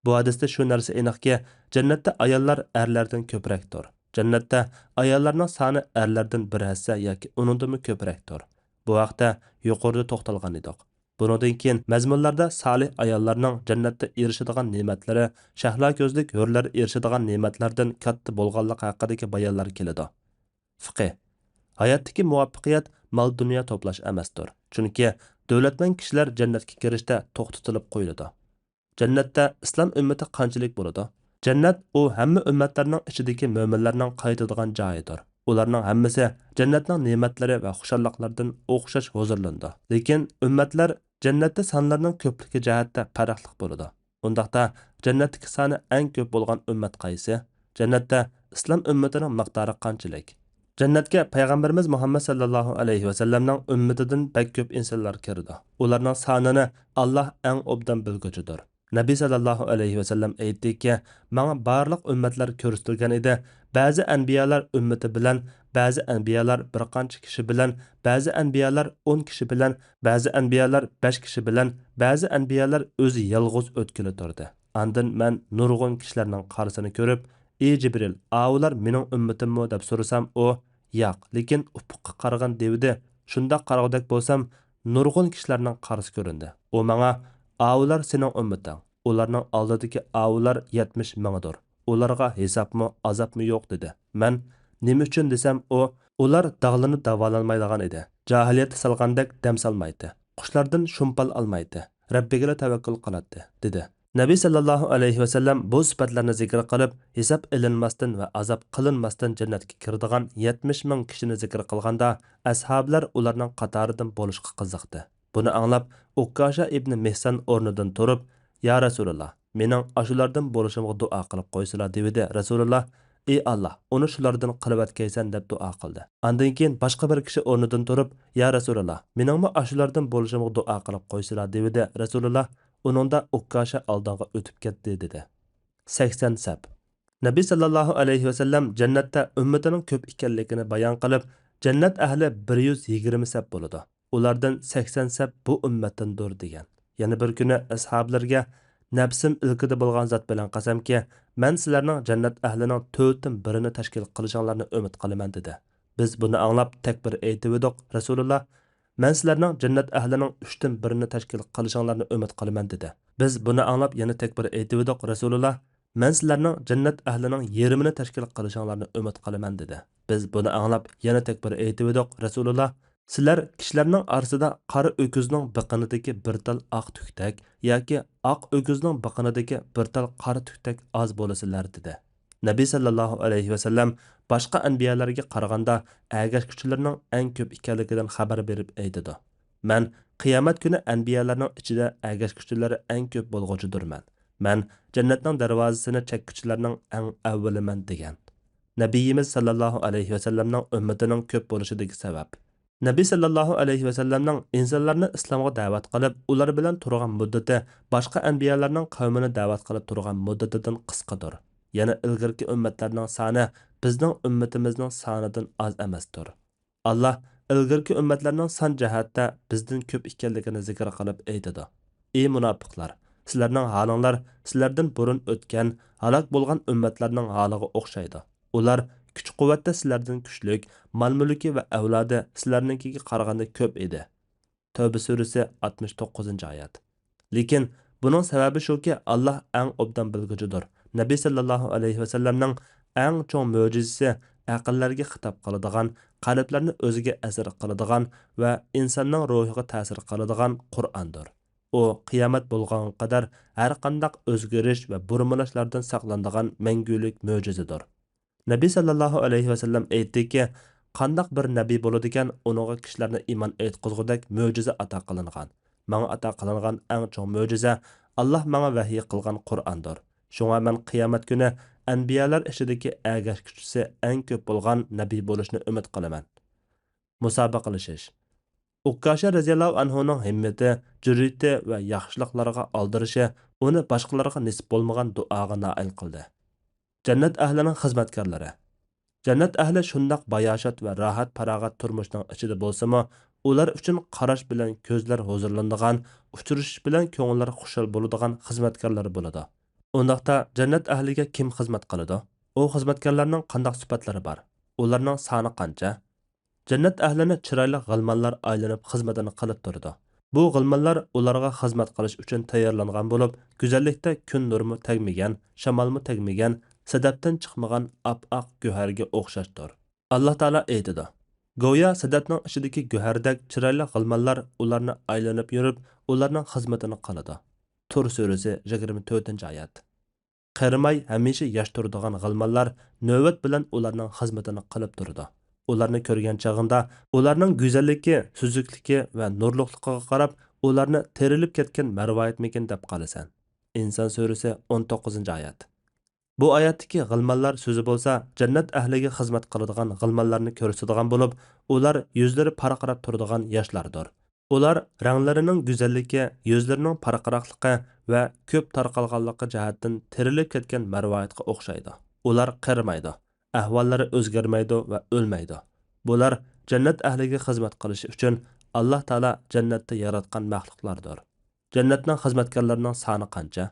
بۇ ھەدىستە شۇ نەرسە ئېنىقكى، جەننەتتە ئاياللار ئەرلەردىن كۆپرەكتۇر. جەننەتتە ئاياللارنىڭ سانى ئەرلەردىن بىر ھەسسە ياكى ئۇنىڭدىنمۇ كۆپرەكتۇر. بۇ ھەقتە يۇقىرىدا توختالغان ئىدۇق. بۇنىڭدىن كېيىن مەزمۇنلاردا سالىھ ئاياللارنىڭ جەننەتتە ئېرىشىدىغان نېمەتلىرى شەھلا كۆزلۈك ھۆرلەر ئېرىشىدىغان نېمەتلەردىن كاتتا بولغانلىقى ھەققىدىكى بايانلار كېلىدۇ. فىقىھ. ھاياتتىكى مۇۋەپپەقىيەت مال-دۇنيا توپلاش ئەمەستۇر. چۈنكى دۆلەتمەن كىشىلەر جەننەتكە كىرىشتە توختىتىلىپ قويۇلىدۇ. جەننەتتە ئىسلام ئۈممىتى قانچىلىك بولىدۇ؟ جەننەت ئۇ ھەممە ئۈممەتلەرنىڭ ئىچىدىكى مۆمىنلەرنىڭ قايتىدىغان جايىدۇر. ئۇلارنىڭ ھەممىسى جەننەتنىڭ نېمەتلىرى ۋە خۇشاللىقلىرىدىن ئوخشاش ھۇزۇرلىنىدۇ. لېكىن ئۈممەتلەر جەننەتتە سانلىرىنىڭ كۆپلۈكى جەھەتتە پەرقلىق بولىدۇ. ئۇنداقتا، جەننەتتىكى سانى ئەڭ كۆپ بولغان ئۈممەت قايسى؟ جەننەتتە ئىسلام ئۈممىتىنىڭ مىقدارى قانچىلىك؟ جەننەتكە پەيغەمبىرىمىز مۇھەممەد سەللەللاھۇ ئەلەيھى ۋەسەللەمنىڭ ئۈممىتىدىن بەك كۆپ ئىنسانلار كىرىدۇ. ئۇلارنىڭ سانىنى ئاللاھ ئەڭ ئوبدان بىلگۈچىدۇر. نەبى سەللەللاھۇ ئەلەيھى ۋەسەللەم ئېيتتىكى، ماڭا بارلىق ئۈممەتلەر كۆرسىتىلگەن ئىدى. بەزى ئەنبىيالار ئۈممىتى بىلەن، بەزى ئەنبىيالار بىر قانچە كىشى بىلەن، بەزى ئەنبىيالار ئون كىشى بىلەن، بەزى ئەنبىيالار بەش كىشى بىلەن، بەزى ئەنبىيالار ئۆزى يالغۇز ئۆتكىلى تۇردى. ئاندىن مەن نۇرغۇن كىشىلەرنىڭ قارىسىنى كۆرۈپ، ئى جىبرىل، ئاۋۇلار مېنىڭ ئۈممىتىممۇ دەپ سورىسام، ئۇ، ياق، لېكىن ئۇپۇققا قارىغان دېۋىدى. شۇنداق قارىغۇدەك بولسام، نۇرغۇن كىشىلەرنىڭ قارىسى كۆرۈندى. ئۇ ماڭا، ئاۋۇلار سېنىڭ ئۈممىتىڭ، ئۇلارنىڭ ئالدىدىكى ئاۋۇلار يەتمىش مىڭىدۇر. ئۇلارغا ھېسابمۇ، ئازابمۇ يوق، دېدى. مەن، نېمە ئۈچۈن دېسەم، ئۇ، ئۇلار داغلىنىپ داۋالانمايدىغان ئىدى. جاھىلىيەتتە سالغاندەك دەم سالمايتتى. قۇشلاردىن شۇمپال ئالمايتتى. رەببىگىلا تەۋەككۈل قىلاتتى، دېدى. نەبى سەللەللاھۇ ئەلەيھى ۋەسەللەم بۇ سۈپەتلەرنى زىكىر قىلىپ، ھېساب ئېلىنماستىن ۋە ئازاب قىلىنماستىن جەننەتكە كىرىدىغان يەتمىش مىڭ كىشىنى زىكىر قىلغاندا، ئەسھابىلەر ئۇلارنىڭ قاتارىدىن بولۇشقا قىزىقتى. بۇنى ئاڭلاپ، ئۇككاشا ئىبنى مىھسان ئورنىدىن تۇرۇپ، يا رەسۇلاللا، مېنىڭ ئاشۇلاردىن بولۇشۇمغا دۇئا قىلىپ قويسىلا، دېۋىدى. رەسۇلاللا، ئى ئاللا، ئۇنى شۇلاردىن قىلىۋەتكەيسەن، دەپ دۇئا قىلدى. ئاندىن كېيىن باشقا بىر كىشى ئورنىدىن تۇرۇپ، يا رەسۇلاللا، مېنىڭمۇ ئاشۇلاردىن بولۇشۇمغا دۇئا قىلىپ قويسىلا، دېۋىدى. رەسۇلاللا ئۇنىڭدا ئۇككاشا ئالدىڭغا ئۆتۈپ كەتتى، دېدى. سەكسەن سەپ. نەبى سەللەللاھۇ ئەلەيھى ۋەسەللەم جەننەتتە ئۈممىتىنىڭ كۆپ ئىكەنلىكىنى بايان قىلىپ، جەننەت ئەھلى بىر يۈز يىگىرمە سەپ بولىدۇ. ئۇلاردىن سەكسەن سەپ بۇ ئۈممەتتىندۇر، دېگەن. يەنە بىر كۈنى ئەسھابىلىرىگە، نەپسىم ئىلكىدە بولغان زات بىلەن قەسەمكى، مەن سىلەرنىڭ جەننەت ئەھلىنىڭ تۆتتىن بىرىنى تەشكىل قىلىشىڭلارنى ئۈمىد قىلىمەن، دېدى. بىز بۇنى ئاڭلاپ تەكبىر ئېيتىۋىدۇق، رەسۇلاللا، مەن سىلەرنىڭ جەننەت ئەھلىنىڭ ئۈچتىن بىرىنى تەشكىل قىلىشىڭلارنى ئۈمىد قىلىمەن، دېدى. بىز بۇنى ئاڭلاپ يەنە تەكبىر ئېيتىۋىدۇق، رەسۇلاللا، مەن سىلەرنىڭ جەننەت ئەھلىنىڭ يېرىمىنى تەشكىل قىلىشىڭلارنى ئۈمىد قىلىمەن، دېدى. بىز بۇنى ئاڭلاپ يەنە تەكبىر ئېيتىۋىدۇق، رەسۇلاللا، سىلەر كىشىلەرنىڭ ئارىسىدا قارا ئۆكۈزنىڭ بىقىنىدىكى بىر تال ئاق تۈكتەك ياكى ئاق ئۆكۈزنىڭ بىقىنىدىكى بىر تال قارا تۈكتەك ئاز بولىسىلەر، دېدى. نەبى سەللەللاھۇ ئەلەيھى ۋەسەللەم باشقا ئەنبىيالارغا قارىغاندا ئەگەشكۈچىلىرىنىڭ ئەڭ كۆپ ئىكەنلىكىدىن خەۋەر بېرىپ ئېيتىدۇ، مەن قىيامەت كۈنى ئەنبىيالارنىڭ ئىچىدە ئەگەشكۈچىلىرى ئەڭ كۆپ بولغۇچىدۇرمەن. مەن جەننەتنىڭ دەرۋازىسىنى چەككۈچىلەرنىڭ ئەڭ ئەۋۋىلىمەن، دېگەن. نەبىيىمىز سەللەللاھۇ ئەلەيھى ۋەسەللەمنىڭ ئۈممىتىنىڭ كۆپ بولۇشىدىكى سەۋەب. نەبى سەللەللاھۇ ئەلەيھى ۋەسەللەمنىڭ ئىنسانلارنى ئىسلامغا دەۋەت قىلىپ، ئۇلار بىلەن تۇرغان مۇددىتى باشقا ئەنبىيالارنىڭ قەۋمىنى دەۋەت قىلىپ تۇرغان مۇددىتىدىن قىسقىدۇر. يەنە ئىلگىرىكى ئۈممەتلەرنىڭ سانى بىزنىڭ ئۈممىتىمىزنىڭ سانىدىن ئاز ئەمەستۇر. ئاللا ئىلگىرىكى ئۈممەتلەرنىڭ سان جەھەتتە بىزدىن كۆپ ئىكەنلىكىنى زىكىر قىلىپ ئېيتىدۇ، ئى مۇناپىقلار! سىلەرنىڭ ھالىڭلار سىلەردىن بۇرۇن ئۆتكەن، ھالاك بولغان ئۈممەتلەرنىڭ ھالىغا ئوخشايدۇ. ئۇلار كۈچ-قۇۋۋەتتە سىلەردىن كۈچلۈك، مال-مۈلكى ۋە ئەۋلادى سىلەرنىڭكىگە قارىغاندا كۆپ ئىدى. تەۋبە سۈرىسى، ئاتمىش توققۇزىنچى ئايەت. لېكىن بۇنىڭ سەۋەبى شۇكى، ئاللاھ ئەڭ ئوبدان بىلگۈچىدۇر. نەبى سەللەللاھۇ ئەلەيھى ۋەسەللەمنىڭ ئەڭ چوڭ مۆجىزىسى ئەقىللەرگە خىتاب قىلىدىغان، قەلبلەرنى ئۆزىگە ئەسىر قىلىدىغان ۋە ئىنساننىڭ روھىغا تەسىر قىلىدىغان قۇرئاندۇر. ئۇ قىيامەت بولغانغا قەدەر ھەرقانداق ئۆزگىرىش ۋە بۇرمىلاشلاردىن ساقلىنىدىغان مەڭگۈلۈك مۆجىزىدۇر. نەبى سەللەللاھۇ ئەلەيھى ۋەسەللەم ئېيتتىكى، قانداق بىر نەبىي بولىدىكەن، ئۇنىڭغا كىشىلەرنى ئىمان ئېيتقۇزغۇدەك مۆجىزە ئاتا قىلىنغان؟ ماڭا ئاتا قىلىنغان ئەڭ چوڭ مۆجىزە، ئاللاھ ماڭا ۋەھىي قىلغان قۇرئاندۇر. شۇڭا مەن قىيامەت كۈنى ئەنبىيالار ئىچىدىكى ئەگەشكۈچىسى ئەڭ كۆپ بولغان نەبىي بولۇشنى ئۈمىد قىلىمەن. مۇسابىقىلىشىش. ئۇككاشە رەزىياللاھۇ ئەنھۇنىڭ ھىممىتى، جۈرئىتى ۋە ياخشىلىقلارغا ئالدىرىشى ئۇنى باشقىلارغا نېسىپ بولمىغان دۇئاغا نائىل قىلدى. جەننەت ئەھلىنىڭ خىزمەتكارلىرى. جەننەت ئەھلى شۇنداق باياشات ۋە راھەت-پاراغەت تۇرمۇشنىڭ ئىچىدە بولسىمۇ، ئۇلار ئۈچۈن قاراش بىلەن كۆزلەر ھۇزۇرلىنىدىغان، ئۇچرىشىش بىلەن كۆڭۈللەر خۇشال بولىدىغان خىزمەتكارلار بولىدۇ. ئۇنداقتا جەننەت ئەھلىگە كىم خىزمەت قىلىدۇ؟ ئۇ خىزمەتكارلارنىڭ قانداق سۈپەتلىرى بار؟ ئۇلارنىڭ سانى قانچە؟ جەننەت ئەھلىنى چىرايلىق غىلمانلار ئايلىنىپ خىزمىتىنى قىلىپ تۇرىدۇ. بۇ غىلمانلار ئۇلارغا خىزمەت قىلىش ئۈچۈن تەييارلانغان بولۇپ، گۈزەللىكتە كۈن نۇرىمۇ تەگمىگەن، شامالمۇ تەگمىگەن، سەدەپتىن چىقمىغان ئاپئاق گۆھەرگە ئوخشاشتۇر. ئاللاھ تائالا ئېيتىدۇ، گويا سەدەپنىڭ ئىچىدىكى گۆھەردەك چىرايلىق غىلمانلار ئۇلارنى ئايلىنىپ يۈرۈپ، ئۇلارنىڭ خىزمىتىنى قىلىدۇ. تۇر سۈرىسى، يىگىرمە تۆتىنچى ئايەت. قېرىماي ھەمىشە ياش تۇرىدىغان غىلمانلار نۆۋەت بىلەن ئۇلارنىڭ خىزمىتىنى قىلىپ تۇرىدۇ. ئۇلارنى كۆرگەن چېغىڭدا، ئۇلارنىڭ گۈزەللىكى، سۈزۈكلۈكى ۋە نۇرلۇقلۇقىغا قاراپ، ئۇلارنى تىرىلىپ كەتكەن مەرۋايىتمىكىن دەپ قالىسەن. ئىنسان سۈرىسى، ئون توققۇزىنچى ئايەت. بۇ ئايەتتىكى غىلمانلار سۆزى بولسا، جەننەت ئەھلىگە خىزمەت قىلىدىغان غىلمانلارنى كۆرسىتىدىغان بولۇپ، ئۇلار يۈزلىرى پارقىراپ تۇرىدىغان ياشلاردۇر. ئۇلار رەڭلىرىنىڭ گۈزەللىكى، يۈزلىرىنىڭ پارقىراقلىقى ۋە كۆپ تارقالغانلىقى جەھەتتىن تىرىلىپ كەتكەن مەرۋايىتقا ئوخشايدۇ. ئۇلار قېرىمايدۇ، ئەھۋاللىرى ئۆزگەرمەيدۇ ۋە ئۆلمەيدۇ. بۇلار جەننەت ئەھلىگە خىزمەت قىلىشى ئۈچۈن ئاللاھ تائالا جەننەتتە ياراتقان مەخلۇقلاردۇر. جەننەتنىڭ خىزمەتكارلىرىنىڭ سانى قانچە؟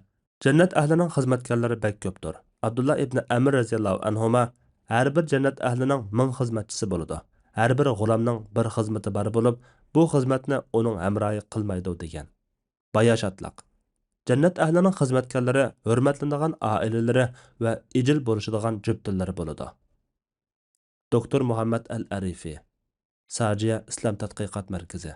جەننەت ئەھلىنىڭ خىزمەتكارلىرى بەك كۆپتۇر. ئابدۇللا ئىبنى ئەمر رەزىياللاھۇ ئەنھۇما، ھەر بىر جەننەت ئەھلىنىڭ مىڭ خىزمەتچىسى بولىدۇ. ھەر بىر غۇلامنىڭ بىر خىزمىتى بار بولۇپ، بۇ خىزمەتنى ئۇنىڭ ھەمراھى قىلمايدۇ، دېگەن. باياشاتلىق. جەننەت ئەھلىنىڭ خىزمەتكارلىرى ھۆرمەتلىنىدىغان ئائىلىلىرى ۋە ئىجىل بولۇشىدىغان جۈپتىلىرى بولىدۇ. دوكتور مۇھەممەد ئەل ئەرىفى، ساجىيە ئىسلام تەتقىقات مەركىزى.